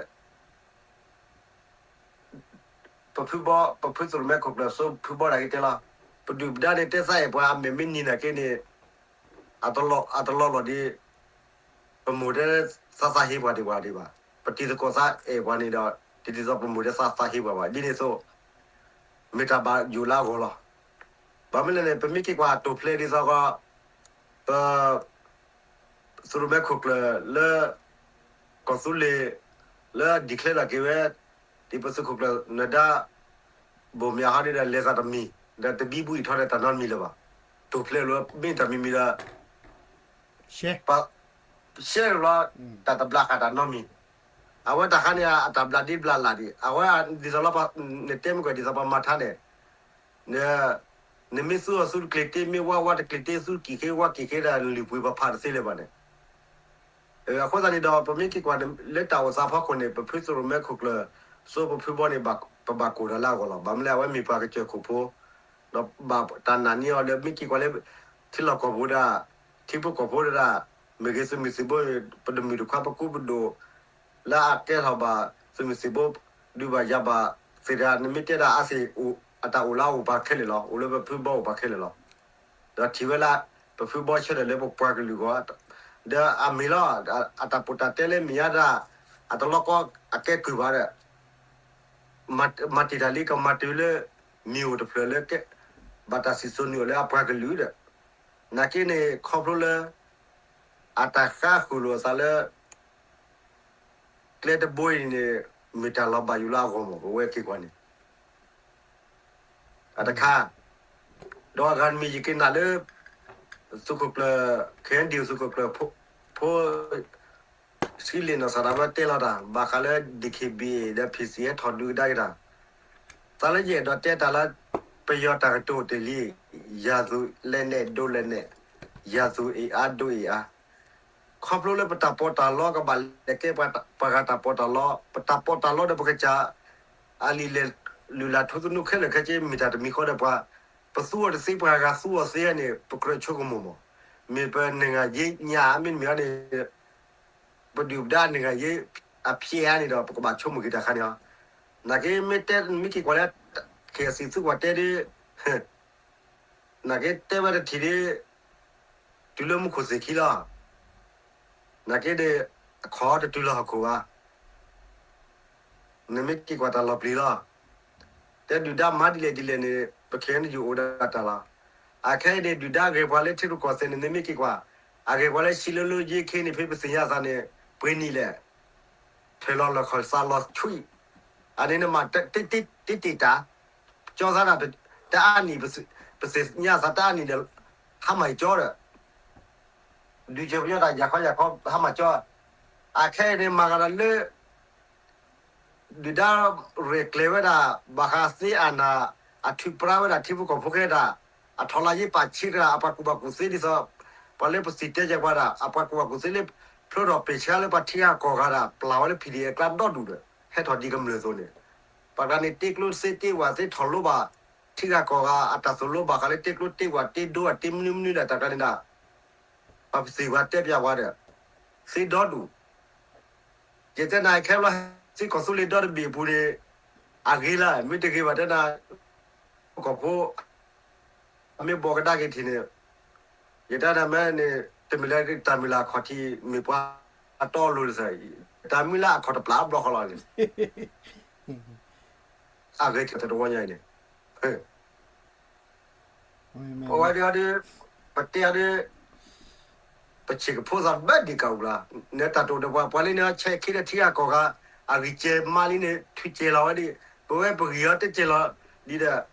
ပဖုဘီ ပဖုသုးရိၣ်မဲခိၣ်ကျၢၢ်စိ ဖုဘီဒၣ်က့ၤတဲလီၤ. ပဒုၣ်ပဒါန့ၣ် တဲသးအဲၣ်ပှၤအမဲာ်မ့ၢ်နံၤနာ်က့န့ၣ် အတလီၢ်လီၤဒီး ပမိၢ်တဲသးသးဟ့ပှၤဒံးပှၤဒံးဘၣ်. ပတံၤသကိးသးအဲၣ်ပှၤန့ၣ်ဒီး တဒ်သိးပမိၢ်တဲသးသးဟ့ပှၤဘၣ်. ဒ်န့ၣ်အသိး မ့ၢ်တၢ်ဘၣ်ယိၣ်လၢအဂီၢ်လီၤ. ဘၣ်မနုၤလဲၣ်န့ၣ် ပမ့ၢ်က့ၤကွၢ်တိၢ်ဖျဲးဒ်သိးကီး ပ သုးရိၣ်မဲခိၣ်ကျၢၢ်လၢ ကီၢ်သူလ့ၤ လၢ declare လီၤက့ၤဝဲ ဒ်ပသုးခိၣ်ကျၢၢ်နဒါ ဘိၣ်မၠးဟီဒ်ဒီး လဲၤသးတမံၤ ဒီးတဘံဘူအံၤထီဒီးတၢ်နီတမံၤလၢၤဘၣ်. တိၢ်ဖျဲးလၢမ့ၢ်တၢ်မံၤမံၤဒီး ပ ရှဲလီၤ တၢ်တဘျးဃာ်တၢ်နီတမံၤ, အဝဲတၢ်ခါန့ၣ် အတၢ်ဘျးဒ့ဘျးလၢ်ဒံး အဝဲဒ်သိးလီၤ နတဲမ့ၢ်ကွၢ်ဒ်သိးပှၤမၤထါန့ၣ် နမ့ၢ်သူအီၤဆူတကျ့ၤတ့ မ့ၢ်ဝါဝါတကျ့ၤတ့ သူက့ၤဃ့ဝါက့ၤဃ့ဒီး လုၢ်ပှ့ၤပဖးတသ့လၢၤဘၣ်န့ၣ်. အဃိသတးန့ၣ်ဒီး ပမ့ၢ်က့ၤကွၢ်လၢတၢ်အိၣ်သးဖီခိၣ်န့ၣ် ပဖုသုးရိၣ်မဲခိၣ်ကျၢၢ် စိပဖုဘီန့ၣ် ပဘၣ်ကိၢ်ဒီးလၢအဂီၢ်လီၤ. ဘၣ်မနုၤလဲၣ် အဝဲမ့ၢ်ပှၤကစၢၢ်ခိၣ်ဖိ ဒီးဘၣ်တၢ်နာ်န့ၢ်အီၤဒီး မ့ၢ်က့ၤကွၢ်လၢ ထံလီၢ်ကီၢ်ပူၤဒၣ် ထံဖိကီၢ်ဖိဒၣ် မ့ၢ်ဂ့ၤသုးမုၢ်သံၣ်ဘိ ပတမုၢ်တခွါပကူပဒိၣ် လၢအကဲထီၣ်ဘၣ်သုးမုၢ်သံၣ်ဘိ ဒုးဘၣ်ယၤဘၣ်သ့ၣ်တဖၣ် နမ့ၢ်တဲဒၣ်အါသ့ၣ် အတၢ်အိၣ်လၢအအိၣ်ပၤခဲလၢာ်လီၤ. အိၣ်လၢပဖုဘီအိၣ်ပၤခဲလၢာ်လီၤ. ဒီးထံၣ်ဝဲလၢ ပဖုဘီဆၢထၢၣ်လၢပပှၤကလုာ်ဂီၢ် ဒီးအမ့ၢ်လီၤ အတၢ်ပိာ်တၢ်တဲလၢမ့ၢ်ယါဒၣ် အတလီၢ်ကီအကဲကုၢ်ဘၣ်ဒီး မၤတ့ၢ်တၢ်လံ ကမၤတ့ၢ်လၢ မ့ၢ်အိၣ်တဖျၢၣ်လၢ ဘၣ်တၢ်စံၣ်စိၤန့ၢ်အီၤလၢအပှၤကလုာ်ဒီး နာ်က့န့ၣ် ခီဖျိလၢ အတၢ်ဃါဃုာ်လိာ်အသးလၢ ကျဲတဘိအံၤန့ၣ် မ့ၢ်တၢ်လီၤဘၣ်ယိၣ်လၢအဂီၢ်မး ပဝဲက့ၤကွၢ်န့ၣ် အတခါ ဒီးအဂၤတမံၤ ယက့ၤနာ်လၢ သုးခိၣ်ကျၢၢ် ခဲအံၤဒံး သုးခိၣ်ကျၢၢ်ဖိ ဖိ ဆံလ့ၣ်နီၢ်စၢ်ဒၣ်ဝဲတဲလီၤတၢ် ဘၣ်ဃးလၢ DKBA ဒီး P C A ထီၣ်ဒုးကဒါက့ၤတၢ် သးလၢယအဲၣ်ဒိးတဲတၢ်လၢ ပယီၤတၢ်ကတိၤတ့ၢ်လံ ရာဇဝတ်လက်နက် ဒို့လက်နက် ရာဇဝတ်အင်အား ဒို့အင်အား ခီဖျိလၢပတၢ်ပီးတၢ်လီကဘၣ်လဲၤကဲပှၤဂၤတၢ်ပီးတၢ်လီ ပတၢ်ပီးတၢ်လီဒီးပကစၢ် အလံာ်လဲၢ်လုၢ်လၢ်ထူသနူခဲလၢာ်ခဲဆ့ မ့ၢ်တၢ်တမံၤဃီဒီးပှၤ ပသူအီၤတသ့ ပှၤဂၤသူအီၤသ့န့ၣ် ပကြၢးဆိကမိၣ်မး မ့ၢ်ပ နိုင်ငံရေး ညါ မ့တမ့ၢ်န့ၣ် ပဒုၣ်ပဒါ နိုင်ငံရေး အဖျဲးအါန့ၣ်ဒီး ပကဘၣ်ဆိကမိၣ်က့ၤတၢ်ခါန့ၣ်လီၤ. နာ်က့မ့ၢ်တဲ မ့ၢ်က့ၤကွၢ်လၢ ခဲအံၤစံၣ်သုကွၢ်တဲဒ် နာ်က့တဲဝဲတထံၣ်ဒ် တုၤလၢမူခိၣ်သ့ၣ်ခံလီၤ. နာ်က့ဒီး အခီတတုၤလီၤဟီၣ်ခိၣ်ဘၣ်. နမ့ၢ်က့ၤကွၢ်တၢ်လီၤပျံၤလီၤ. တဲဒုၣ်ဒါမၤဒ်လဲၣ်ဒ်လဲၣ်န့ၣ် ပခဲအံၤန့ၣ်ယအိၣ်ဒၣ်တၢ်လီၤ. အခဲအံၤန့ၣ် ဒုၣ်ဒါဂဲၤပှၤလၢထံရူၢ်ကီၢ်သဲးန့ၣ် နမ့ၢ်က့ၤကွၢ် အဂဲၤပှၤလၢ ရှစ်လေးလေး ယဲၢ်ခ့န့ၣ် ဖဲပသ့ၣ်ညါသးန့ၣ် ပှဲၤနံၣ်လဲၣ် ထၢၣ်လီၤလၢခီၣ်သးလီၤဆူၣ် အန့ၣ်နမၤ တ့တ့တ့တ့တၢ် ကၠီသးဒၣ် တအါနံၣ် ပသ့ၣ်ညါသးတအါနံၣ်ဒီး ဟါမၢ်ကၠီဒီး ဒုးကဲပယီၤတၢ်ယၤခီယၤခီ ဟါမၢ်ကၠီ အခဲအံၤန့ၣ် မၤဂၤဒၣ်လၢ ဒုၣ်ဒါရဲၣ်ကျဲၤဝဲဒၣ် ဘၣ်ဃးသ့အနၢ် အထုးပြါဝဲဒၣ်ထံဖိကီၢ်ဖိခဲဒၣ် အထီၣ်လၢယ့ပာ်ဆံးတဂၤ အပှၤကူၣ်ဘၣ်ကူၣ်သ့ဒ်သိး ပှၤလၢပစံၣ်တဲၤယဲၤပှၤဒၣ် အပှၤကူၣ်ဘၣ်ကူၣ်သ့လၢ ဖျိထီၣ်ပ့ၢ်ဆှါလၢပှၤထံဂၤကီၢ်ဂၤဒၣ် ပျၢ်ဝဲလၢ P D F အကျါဒီဒူၣ်ဒီး ဟဲထီၣ်ဒ်ကမျၢၢ်အသိးန့ၣ် ပှၤတဂၤန့ၣ်တ့ကျိသ့တ့ဝၣ်သ့ထီၣ်လိဘၣ် ထံဂၤကီၢ်ဂၤအတၢ်သိၣ်လိဘၣ်ဃးလၢတ့ကျိတ့ဝၣ်တ့ဒိအတ့မနုၤမနုၤဒၣ်တၢ်တဂၤန့ၣ်ဒၣ် ပှၤပသ့ၣ်ပှၤတဲပျးပှၤဒီး သ့ဒီဒူၣ် ယတဲနၤခဲဘျီ စ့ၢ်ကီးသူလ့ၤဒီတဘ့ၣ်အပူၤန့ၣ် အဂ့ၤလၢ မ့ၢ်တဂ့ၤဘၣ်တဲနၤ ကီၢ်ဖိ အမ့ၢ်ဘီကဒါက့ၤထံၣ်န့ၣ် ယတဲနၤမ့ၢ်န့ၣ် တမ့ၢ်လၢတၢ်မုၢ်လၢ်အခီၣ်ထံး မ့ၢ်ပှၤအတီအလိၤတစၢ် တၢ်မုၢ်လၢ်အခီၣ်တပျၢ်အဘျီဃီလီၤန့ၣ် အဂ့ၤကတဝီညါအံၤန့ၣ် ပဝဲဒၣ်ဒီး ပတဲအီၤဒီး ပဆ့ၣ်ကဖိသးဘၣ်ဒံးကၢ်အူလၢ နတၢ်တိာ်ဒီးပှၤ ပှၤလၢန့ၣ်ဆဲးခံဒီးထံဂၤကီၢ်ဂၤ အဂံၢ်စဲးမါလံန့ၣ် ထုးစဲးလီၤဝဲဒၣ် ပဝဲပဂံၢ်အီၤတစဲးလီၤ ဒ်ဒီး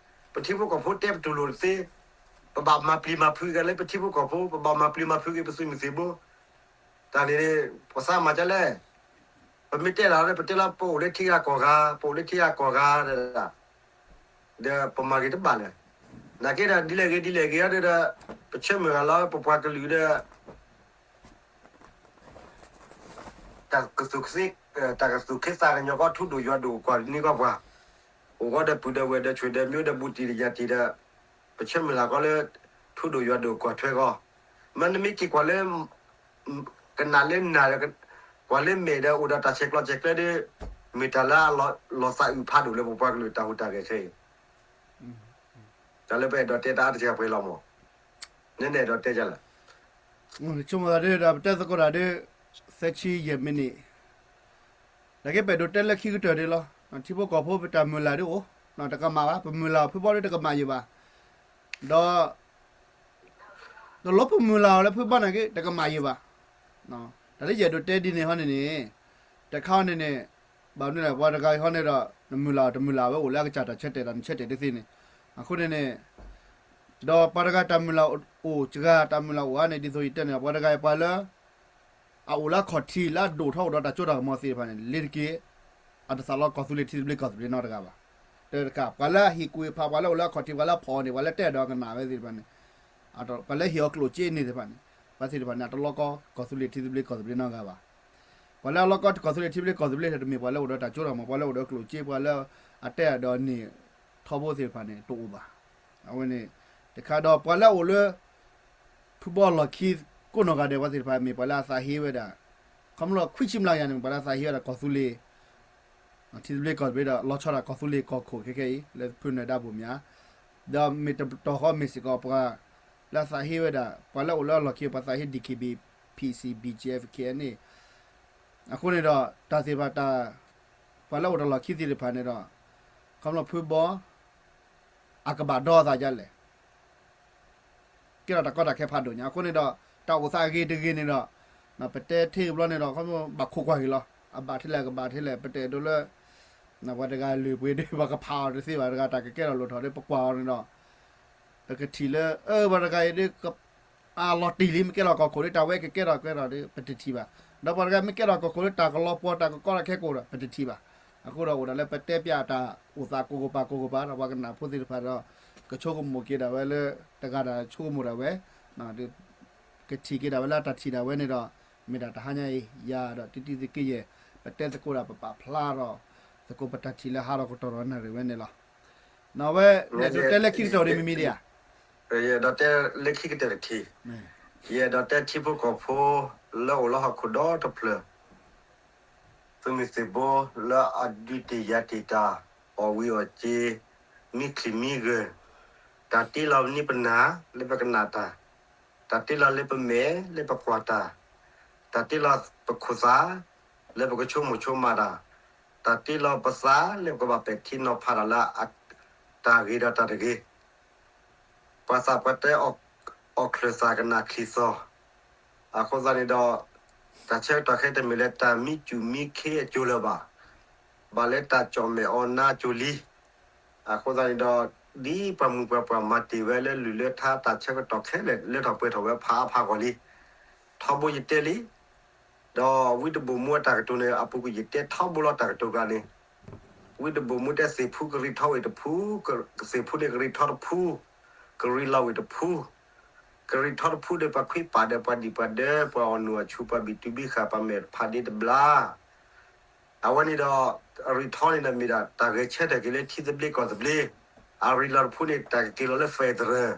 ပထံဖိကီၢ်ဖိတဲပတူၢ်လိာ်တသ့ ပဘၣ်မၤပျံၤမၤဖုးက့ၤလၢပထံဖိကီၢ်ဖိ ပဘၣ်မၤပျံၤမၤဖုးက့ၤပသုးမုၢ်သံၣ်ဘိ တၢ်န့ၣ် ပသးမၤဒ်လဲၣ် ပမ့ၢ်တဲလီၤဒီး ပတဲလီၤပအိၣ်လၢထံဂၤကီၢ်ဂၤ ပအိၣ်လၢထံဂၤကီၢ်ဂၤဒီး ဒီးပမၤဂ့ၤတဘၣ်လဲၣ်. နာ်က့ဒီး ဒ်လဲၣ်ဂ့ၤဒ်လဲၣ်ဂ့ၤအီၤဒီး ပဆၢမုၢ်လၢ်လီၤ ပပှၤကလုာ်ဒီး တၢ်ကသူၣ်ကသ့, တၢ်ကသူၣ်ကသ့သးကညီၤကီၢ် ထူဒိၣ်ယွၤဒိၣ်ကွၢ်န့ၢ်ကီၢ်ပှၤ, အိၣ်ဃီဒီးပုၢ်ဒီးဝဲၢ်ဒီးဆွေဒီးမျိုးဒီးဘူးတံၢ်ဒီးယၤတံၢ်ဒီး, ပဆၢမုၢ်လၢ်ကီးလၢ ထူဒိၣ်ယွၤဒိၣ်ကွၢ်ထွဲကီး, မ့နမ့ၢ်က့ၤကွၢ်လၢ ကနၣ်လၢနၢ်ဒီး ကွၢ်လၢမဲာ်ဒီးအိၣ်ဒီးတၢ်ဆဲးကျိးဆဲးကျၢဒီး မ့ၢ်တၢ်လၢအလီၤသးအုးဖးဒိၣ်လၢပပှၤကလုာ်တၢ်ဟူးတၢ်ဂဲၤခဲအံၤ, တၢ်လၢပအဲၣ်ဒိးတဲတၢ်အါတက့ၢ်ပှဲၤလီၤမး, နနအဲၣ်ဒိးတဲဒ်လဲၣ်. ဆိကမိၣ်သးဒ်ဒီး ပတဲသကိးတၢ်ဒီး သၢဆံယဲၢ်မံးနံး, နာ်က့ပအဲၣ်ဒိးတဲလၢခံကတၢၢ်ဒ်လီၤ. ထံဖိကီၢ်ဖိပတၢ်မုၢ်လၢ်ဒ်အိၣ်, တကမၣ်ဘၣ်, ပမုၢ်လၢ်အီၤဖုဘီဒီးတကမၣ်ယံာ်ဘၣ်, ဒီး တလိၣ်ပမုၢ်လၢ်အီၤလၢဖုဘီနာ်က့ တကမၣ်ယံာ်ဘၣ်. တၢ်လၢယအဲၣ်ဒိးတဲဒ်န့ၣ်ဟီန့ၣ်န့ၣ်, တခါအံၤန့ၣ်န့ၣ်, ဘၣ်မနုၤလဲၣ် ပှၤတဂၤအံၤဟီန့ၣ်ဒီး နမုၢ်လၢ်အီၤတမုၢ်လၢ်ဝဲ အိၣ်လၢအကစၢ်တၢ်ဆၢတဲာ်တၢ်နဆၢတဲာ်တသ့န့ၣ်, အဃိန့ၣ်န့ၣ်, ဒီးပှၤတဂၤတၢ်မုၢ်လၢ်အိၣ်စှၤ တၢ်မုၢ်လၢ်အိၣ်အါန့ၣ် ဒ်သိးယတဲန့ၣ် ပှၤတဂၤအံၤပှၤလၢ အအိၣ်လၢအခီၣ်ထံးလၢအဒိၣ်ထီၣ်အိၣ်ဒီးတၢ်စိတၢ်ကမီၤသ့ၣ်တဖၣ်န့ၣ် လ့ၤတက့ၢ်, အတသးလီကီၢ်သူလ့ၤထံသဘျ့ကီၢ်သဘျ့နီတဂၤဘၣ်. တခါ ပှၤလၢအဟ့ၣ်ကူၣ်ဟ့ၣ်ဖး ပှၤလၢအိၣ်လၢအခီၣ်ထံး ပှၤလၢအဖီၣ်အီၤန့ၣ် ပှၤလၢတဲဒီးကနၣ်ဝဲသ့ၣ်တဖၣ်န့ၣ်, ပှၤလၢဟ့ၣ်အီၤကျိၣ်စ့န့ၣ်သ့ၣ်တဖၣ်န့ၣ်, ပှၤသ့ၣ်တဖၣ်န့ၣ် အတလီကီကီၢ်သူလ့ၤထံသဘျ့ကီၢ်သဘျ့နီတဂၤဘၣ်. ပှၤလၢအလီကီကီၢ်သူလ့ၤထံသဘျ့ကီၢ်သဘျ့ တမ့ၢ်ပှၤလၢအိၣ်ဒီးတၢ်စိတၢ်ကမီၤ ပှၤလၢအိၣ်ဒီးကျိၣ်စ့ပှၤလၢအတဲဒီးန့ၢ်ထီဘိသ့ၣ်တဖၣ်န့ၣ် တအိၣ်ဘၣ်. အဝဲန့ၣ်, တခါဒီးပှၤလၢအအိၣ်လၢ ဖုဘီလီၢ်ခံကိးနီၢ်ဂၤဒဲး ပှၤသ့ၣ်တဖၣ်မ့ၢ်ပှၤလၢအသးဟ့ဝဲဒၣ်, ခီဖျိခွံဆံမျးကယၤန့ၣ် မ့ၢ်ပှၤလၢအသးဟ့ဝဲဒၣ်ကီၢ်သူလ့ၤ ထံသဘျ့ကီၢ်သဘျ့ဒီး လီၤဆီဒၣ်ကီၢ်သူလ့ၤကီၢ်ခိၣ်ခဲခဲအံၤ လၢဖုနၢၤဒါဘိၣ်မၠး, ဒီးမ့ၢ်တတီၤဃီမ့ၢ်စ့ၢ်ကီးပှၤလၢအသးဟ့ဝဲဒၣ် ပှၤလၢအိၣ်လၢအလီၢ်ခံ ပှၤသးဟ့ DKBA, PC, BGF, KNA, အဃိန့ၣ်ဒီး တၢ်သ့ၣ်တဖၣ်တၢ် ပှၤလၢအိၣ်ဒီးလီၢ်ခံသ့ၣ်တဖၣ်န့ၣ်ဒီး ခီဖျိဖုဘီ အကဘၣ်ဒီသးဒ်လဲၣ် ကဲထီၣ်တၢ်ကီတၢ်ခဲဖးဒိၣ်ညါ အဃိန့ၣ်ဒီး တၢ်အိၣ်သးအဂ့ၤတဂ့ၤန့ၣ်ဒီး ပတဲထဲတဘျီန့ၣ်ဒီး ခီဖျိဘၣ်ခိးကွၢ်က့ၤလီၤ. အဘၣ်ထဲလဲၣ် အကဘၣ်ထဲလဲၣ် ပတအဲၣ်ဒိးလၢ ပှၤတဂၤလုၢ်ပှ့ၤဒီး ပှၤကဖးအီၤတသ့ဘၣ် တဂၤတၢ်ကကဲထီၣ်လိၣ်ထီၣ်ဒီး ပကွၢ်အီၤန့ၣ်ဒီး ပကထံၣ်လၢ အၢ ပှၤတဂၤအံၤဒီး အလီၤတံၢ်လံ မ့ၢ်ကဲထီၣ်ကီၢ်ခိၣ်ဒီး တၢ်ဝဲကကဲထီၣ်ကဲထီၣ်ဒီး ပတထံၣ်ဘၣ်. ဒီးပှၤတဂၤမ့ၢ်ကဲထီၣ်ကီၢ်ခိၣ်ဒီး တၢ်ကလီၤပှီၤ တၢ်ကကီတၢ်ခဲကအိၣ်ဒီး ပတထံၣ်ဘၣ်. အဃိဒီးအိၣ်ဒၣ်လၢပတဲပျးတၢ်အိၣ်သးကိးကပၤကိးကပၤ ဒီးပှၤကနၣ်ဖိသ့ၣ်တဖၣ်ဒီး ကဆိကမိၣ်က့ၤဒၣ်ဝဲလၢ တဂၤဒီးဆိကမိၣ်ဒၣ်ဝဲ ကထံၣ်က့ၤဒၣ်ဝဲလၢအတၢ်ထံၣ်ဒၣ်ဝဲန့ၣ်ဒီး မ့ၢ်ဒၣ်တဟါညါအံၤ ယၤဒီးတံတံသကိးယဲၢ် ပတဲသကိးဒီးပပာ်ဖျါထီၣ် သကိးပတၢ်ထံၣ်လၢဟးထီၣ်ကတီၢ်ဒီးနၣ်ရံၣ်ဝဲန့ၣ်လီၤ. နဝဲ နအဲၣ်ဒိးတဲလၢခံကတၢၢ်ဒ်မ့မ့ၢ်ဒံးဧါ. ယအဲၣ်ဒိးတဲလၢခံကတၢၢ်တထံၣ်, ယအဲၣ်ဒိးတဲထံဖိကီၢ်ဖိ လၢအိၣ်လၢဟီၣ်ခိၣ်ဒီတဖျၢၣ် သုးမုၢ်သံၣ်ဘိလၢအဒုးတ့ၢ်ယၤတ့ၢ်တၢ် အီၣ်ဝံၤအီၣ်က့ၤ မံချံၣ်မံဂၢၢ်, တၢ်တ့လီၤန့ၢ်ပနၢ်လၢပကနၣ်တၢ်, တၢ်တ့လီၤလၢပမဲာ်လၢပကွၢ်တၢ်, တၢ်တ့လီၤပခိၣ်သး လၢပကဆိကမိၣ်ဆိကမးတၢ်, တၢ်တ့လီၤပသးလၢပကဘၣ်ပဲာ်ထံနီၤဖးတၢ်လၢ တၢ်ဂ့ၤဒီးတၢ်တဂ့ၤ ပှၤသးပှၢ်တဲ အီၣ်ချၢၣ်သးကနၣ်ချံၣ်သီ, အဃိသတးန့ၣ်ဒီး တၢ်ဆၢကတီၢ်ခဲအံၤတမ့ၢ်လၢတၢ်မံစူၣ်မံခ့အကျိၤလၢၤဘၣ်, ဘၣ်လၢတၢ်ကၠီၣ်မဲာ်အီနါအကျိၤလံ. အဃိသတးန့ၣ်ဒီး ဒ်ပှၤမုၢ်ပှၤပှၢ်မၤတ့ၢ်ဝဲလၢလုၢ်လၢထါ တၢ်ဆၢကတီၢ်ခဲလၢာ်လၢထီၣ်ပှဲၤထီၣ်ဝဲဖးအါဖးဂီၢ်လံ. ထီဘိယတဲလံ ဒီးဝံတဘိၣ်မူအတၢ်ကတိၤန့ၣ် အပူၤကွံာ်ယတဲထီဘိလီၤတၢ်ကတိၤကျါန့ၣ်, ဝံတဘိၣ်မူတဲသ့ၣ်ဖူကရံၣ်ထီဝံၤတဖု, သ့ၣ်ဖူန့ၣ်ကရံၣ်ထီတဖု, ကရံၣ်လီၤဝံၤတဖု, ကရံၣ်ထီတဖုဒီးပှၤခွံပာ်ဒီးပှၤဒံၣ်ပှၤဒၢ ပှၤအီၣ်နုၢ်အီၣ်ဆူၣ် ပှၤဘံၣ်တူၢ်ဘံၣ်ဃာ် ပှၤမဲာ်ဖးဒ့တဘျါ အဝဲန့ၣ်ဒီး အရံၣ်ထီန့ၣ်ဒီးမ့ၢ်ဒၣ်တၢ်ဂဲၤဆၢထၢၣ်က့ၤလၢထံသဘျ့ကီၢ်သဘျ့, အရံၣ်လီၤတဖုန့ၣ် တၢ်ကက့ၤလီၤလၢ federal,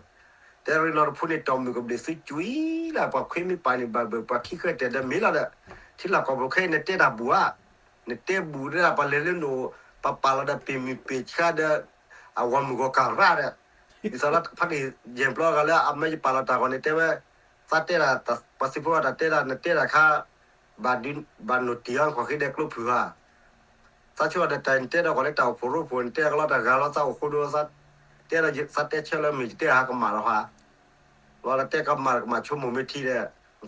တဲရံၣ်လီၤတဖုန့ၣ် တီၢ်မုၢ်ကဘျံးသုကွံာ်လၢ ပှၤခွံမ့ၢ်ပာ်န့ၣ် ဘၣ်ဘၣ်ပှၤခံဃဲၢ်တဲာ်ဒီးမ့ၢ်လီၤဒီး ထံလီၢ်ကီၢ်ပူၤခဲအံၤ နတဲတၢ်ဘူးဧါ, နတဲဘူးဒီး ပှၤလဲၤလၢနအိၣ် ပပာ်လီၤဒီးပ့ၢ်မုၢ်ပ့ၢ်ဆါဒီး အဝၤမုၢ်ဂီၤကၤရၣ်ဒီး ဒ်သိးလၢဖးက့ၤယဲၢ်ပျီဂၤလၢအမၢယပာ်လီၤတၢ်ဂီၤန့ၣ် တဲဝဲ သးတဲဒၣ် ပှၤသုးဖိအတၢ်တဲဒၣ် နတဲဒၣ်ခါ ဘၣ်ဒုး ဘၣ်နိၣ်တံၢ်အီၤ ကွၢ်ဃ့ဒီးကျိဖုၣ်ဧါ. သးဆိဒီးတၢ်နတဲဒီး ကွၢ်လၢတၢ်အိၣ်ဖှိၣ်ရိဖှိၣ် နတဲကလီတၢ်ဂၤလီၤ သးအိၣ်ဃိဒိ သးတဲဒီး သးတဲဆၢလၢမုၢ် ယတဲဟးကမၣ်လီၤဟါ လီၤဒီးတဲကမၣ် ကမၣ်ဆိကမိၣ်မ့ၢ်ထံဒီး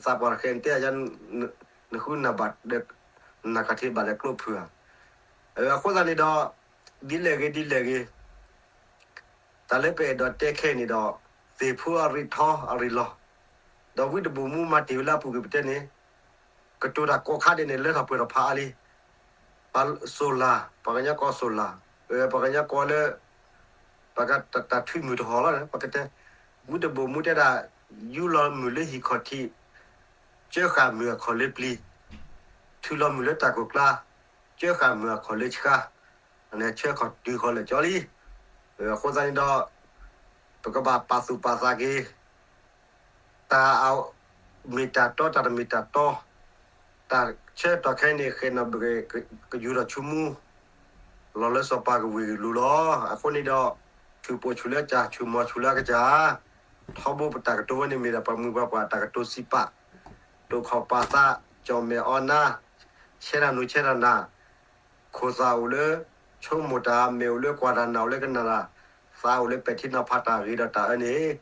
သးပှၢ်တဃဲ နတဲယၤ နဃုနၢ်ဘၣ်ဒီး နၢ်ကထံၣ်ဘၣ်ဒီးကျိဖုၣ်ဧါ. အဃိသတးန့ၣ်ဒီး ဒ်လဲၣ်ဂ့ၤဒ်လဲၣ်ဂ့ၤ တၢ်လၢပအဲၣ်ဒိးတဲခဲအံၤန့ၣ်ဒီး သ့ၣ်ဖိအရံၣ်ထီအရံၣ်လီၤ, ဒီးဝံတဘိၣ်မူမၤတ့ၢ်ဝဲလၢအပူၤကွံာ်ပတဲန့ၣ် ကတိၤတၢ်ကိးခါဒဲးန့ၣ် လၢထီၣ်ပှဲၤထီၣ်ဖးအါလံ. ပ solar ပှၤကညီကိး solar ပှၤကညီကိးလၢ ပကတၢ်ထုးမုၢ်တဟီၣ်လီၤ ပကတဲ, ဝံတဘိၣ်မူတဲဒၣ်, ယူလီၤမုၢ်လၢဟံၣ်ခီၣ်ထံး, ကၢဃာ်မုၢ်အခီၣ်လၢပျံၤ, ထုးလီၤမုၢ်လၢတၢ်ကိၢ်ကျါ, ကၢဃာ်မုၢ်အခီၣ်လၢဆှါ, ဆၢခီၣ်တုၤဃီၤလၢာ်ကၠီလံ. အဃိသတးန့ၣ်ဒီး ပကဘၣ်ပာ်သူၣ်ပာ်သးက့ၤ တၢ်မ့ၢ်တၢ်တီ တၢ်တမ့ၢ်တၢ်တီ, တၢ်ဆၢကတီၢ်ခဲအံၤန့ၣ် ဃဲနီၣ်ဘၣ်က့ၤ ကယူၤထီၣ်ဆိကမိၣ် လီၤလၢစီၤပၤကဝ့ၢ်ကလူးလီၤ. အဃိန့ၣ်ဒီး ဆူၣ်ပိာ်ဆူၣ်လၢကစၢ် ဆူၣ်မီၤဆူၣ်လၢကစၢ်, ထီဘိပတၢ်ကတိၤဝဲန့ၣ်မ့ၢ်ဒၣ်ပှၤမုၢ်ပှၤပှၢ်တၢ်ကတိၤစံးပာ်, တိာ်ခီၣ်ပာ်သး, ကၠီၣ်မဲာ်အီနါ, ဆဲတၢ်နူၤဆဲတၢ်နၢ်, ခိၣ်သၣ်အိၣ်လၢဆိကမိၣ်တၢ်, မဲာ်အိၣ်လၢကွၢ်တၢ်, နၢ်အိၣ်လၢကနၣ်တၢ်, သးအိၣ်လၢပဲာ်ထံနီၤဖးတၢ်ဂ့ၤဒီးတၢ်အၢန့ၣ်,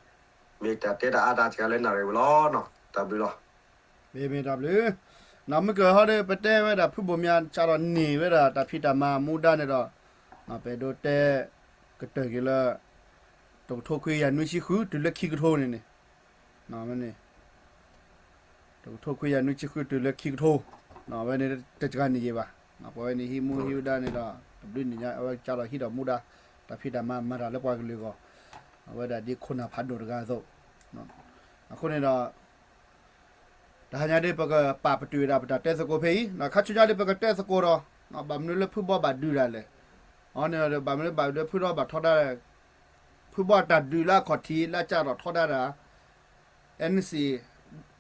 မ့ၢ်တၢ်တဲတၢ်အါတၢ်စှၤလၢနၣ်ရံၣ်ဝဲလီၤ. တၢ်ဘျုးလီၤ. မ့မ့ၢ်တၢ်ဘျုး, နမ့ၢ်ကဟီဒီး ပတဲဝဲဒၣ်ဖုဘိၣ်မၠး စးထီၣ်န့ၢ်ဝဲဒၣ်တၢ်ဖံးတၢ်မၤမူဒါန့ၣ်ဒီး, ပဒိးတဲကတၢၢ်က့ၤလၢ တကထိခွံကယၤနွံဆံဃု တုၤလၢခံကထိန့ၣ်န့ၣ်, တကထိခွံကယၤနွံဆံဃု တုၤလၢခံကထိ, အဝဲန့ၣ်တစှၤန့ၢ်ယံၤဘၣ်. ပဝဲန့ၣ်ဟံးမူဟံးဒါန့ၣ်ဒီး တဘျုးနံၣ်ညါ အဝဲကဒီးဟံးဒီးမူဒါ, တၢ်ဖံးတၢ်မၤမၤတၢ်လၢပှၤကလုာ်အဂီၢ်, အဝဲဒၣ်ဒ်ခိၣ်နၢ်ဖးဒိၣ်တဂၤအသိး, အဃိန့ၣ်ဒီး တဟါညါဒ်ပကပာ်ပတုာ်ဝဲဒၣ်ပတၢ်တဲသကိးဖဲအံၤ, ခါဆူညါဒ်ပကတဲသကိးဒီး, ဘၣ်မနုၤလၢဖုဘီဘၣ်ဒုးတၢ်လဲၣ်, အန့ၣ်ဒီး ဘၣ်မနုၤဘၣ်ဒုးဖုဘီဘၣ်ထီဒါ, ဖုဘီအတၢ်ဒုးလၢအခီၣ်ထံးလၢအစးထီၣ်ထီဒါတၢ် NC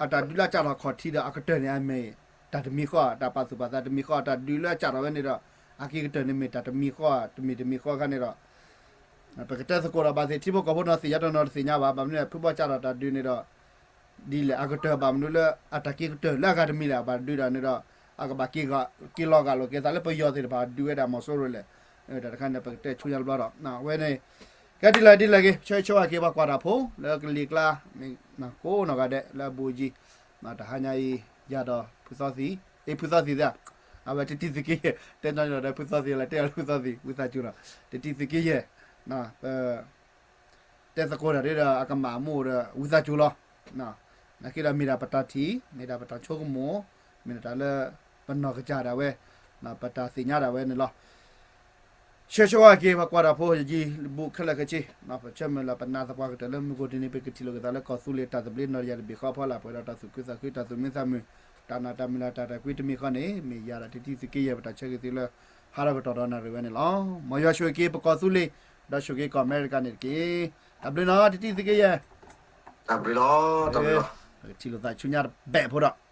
အတၢ်ဒုးလၢအစးထီၣ်ခီၣ်ထံးဒီးအကတၢၢ်န့ၣ်အမ့ၢ် တၢ်တမံၤဃီ, တၢ်ပာ်သူၣ်ပာ်သးတမံၤဃီ, တၢ်ဒုးလၢအစးထီၣ်ဝဲန့ၣ်ဒီး အက့ၤကတၢၢ်န့ၣ်မ့ၢ်တၢ်တမံၤဃီ, တမံၤတမံၤဃီအခါန့ၣ်ဒီး ပကတဲသကိးဒီးဘၣ်သ့ၣ်ထံဖိကီၢ်ဖိနီၤသ့ၣ်ညါတနီၤတသ့ၣ်ညါဘၣ်, ဘၣ်မနုၤလဲၣ် ဖုဘီစးထီၣ်တၢ်ဒုးန့ၣ်ဒီး ဒ်လဲၣ် အကတၢၢ်ဘၣ်မနုၤလၢ အတၢ်က့ၤကတၢၢ်လၢအဂၤတမံၤလဲၣ် အဘၣ်ဒုးတၢ်န့ၣ်ဒီး အကဘၣ်က့ၤလီၤဂာ်လိာ်က့ၤသးလၢပယီၤသ့ၣ်တဖၣ်ဒုးဝဲဒၣ်မီၤစိရိၤလဲၣ်, တၢ်တခါန့ၣ် ပကတဲဆူညါတဘျီဒီး အဝဲန့ၣ် ကဲဒ်လဲၣ်ဒ်လဲၣ်ဂ့ၤ ဆၢဂ့ၤဆၢဝါက့ၤပှၤကွၢ်တၢ်ဖိ လၢကလံၤကျါ ကိးနီၢ်ဂၤဒဲးလၢအဘူးအယံၤ, တဟါညါအံၤ ယၤဒီးဖုသီသံ, အ့ ဖုသီသံသ့, အဝဲတတံၤသုးက့ယဲၢ် တဲနီၢ်ဒီးဖုသီသံ လၢတဲအီၤဖုသီသံ ဝံသးစူၤနီၤ, တတံၤသုးက့ယဲၢ် ပ တဲသကိးတၢ်ဒ်ဒီးအကမၣ်အမိၢ်ဒီးဝံသးစူၤလီၤ. နာ်က့ဒီးမ့ၢ်ဒၣ်ပတၢ်ထံၣ် မ့ၢ်ဒၣ်ပတၢ်ဆိကမိၣ်, မ့ၢ်ဒၣ်တၢ်လၢပနီၢ်ကစၢ်ဒၣ်ဝဲ, ပတၢ်သ့ၣ်ညါဒၣ်ဝဲန့ၣ်လီၤ. ဆၢဂ့ၤဆၢဝါက့ၤ ပှၤကွၢ်တၢ်ဖိ ယယံၤဘူးခဲလၢာ်ခဲဆ့, ပဆၢမုၢ်လၢ်ပနာ်သပှၢ်ကတၢၢ်လၢမုၢ်ကအိၣ်တနံၤ ပကထံၣ်လိာ်က့ၤသးလၢကီၢ်သူလ့ၤတၢ်သဘျ့နီၢ်တယၢ်တဘ့ၣ်ဃီဖီလာ် ပှဲၤဒီးတၢ်သူၣ်ခုသးခု တၢ်သူၣ်မံသးမုာ်, တၢ်နာ်တၢ်မုၢ်လၢ်တၢ်တၢ်ကွံတမံၤဃီန့ၣ် မ့ၢ်ယၤဒီးတတံၤသုးက့ယဲၢ် ပတၢ်ဆၢဂ့ၤသုလၢ ဟါထီၣ်ကတီၢ်ဒီးနၣ်ရံၣ်ဝဲန့ၣ်လီၤ. မ်ယွၤဆိၣ်ဂ့ၤက့ၤပကီၢ်သူလ့ၤ ဒီးဆိၣ်ဂ့ၤက့ၤကီၢ်အမဲရကၤန့ၣ်တက့ၢ်. တၢ်ဘျုးနီၤ တတံၤသုးက့ယဲၢ်, တၢ်ဘျုးလီၤ, တၢ်ဘျုးလီၤ, ပကထံၣ်လိာ်သးဆူညါတဘျီဖိဒီး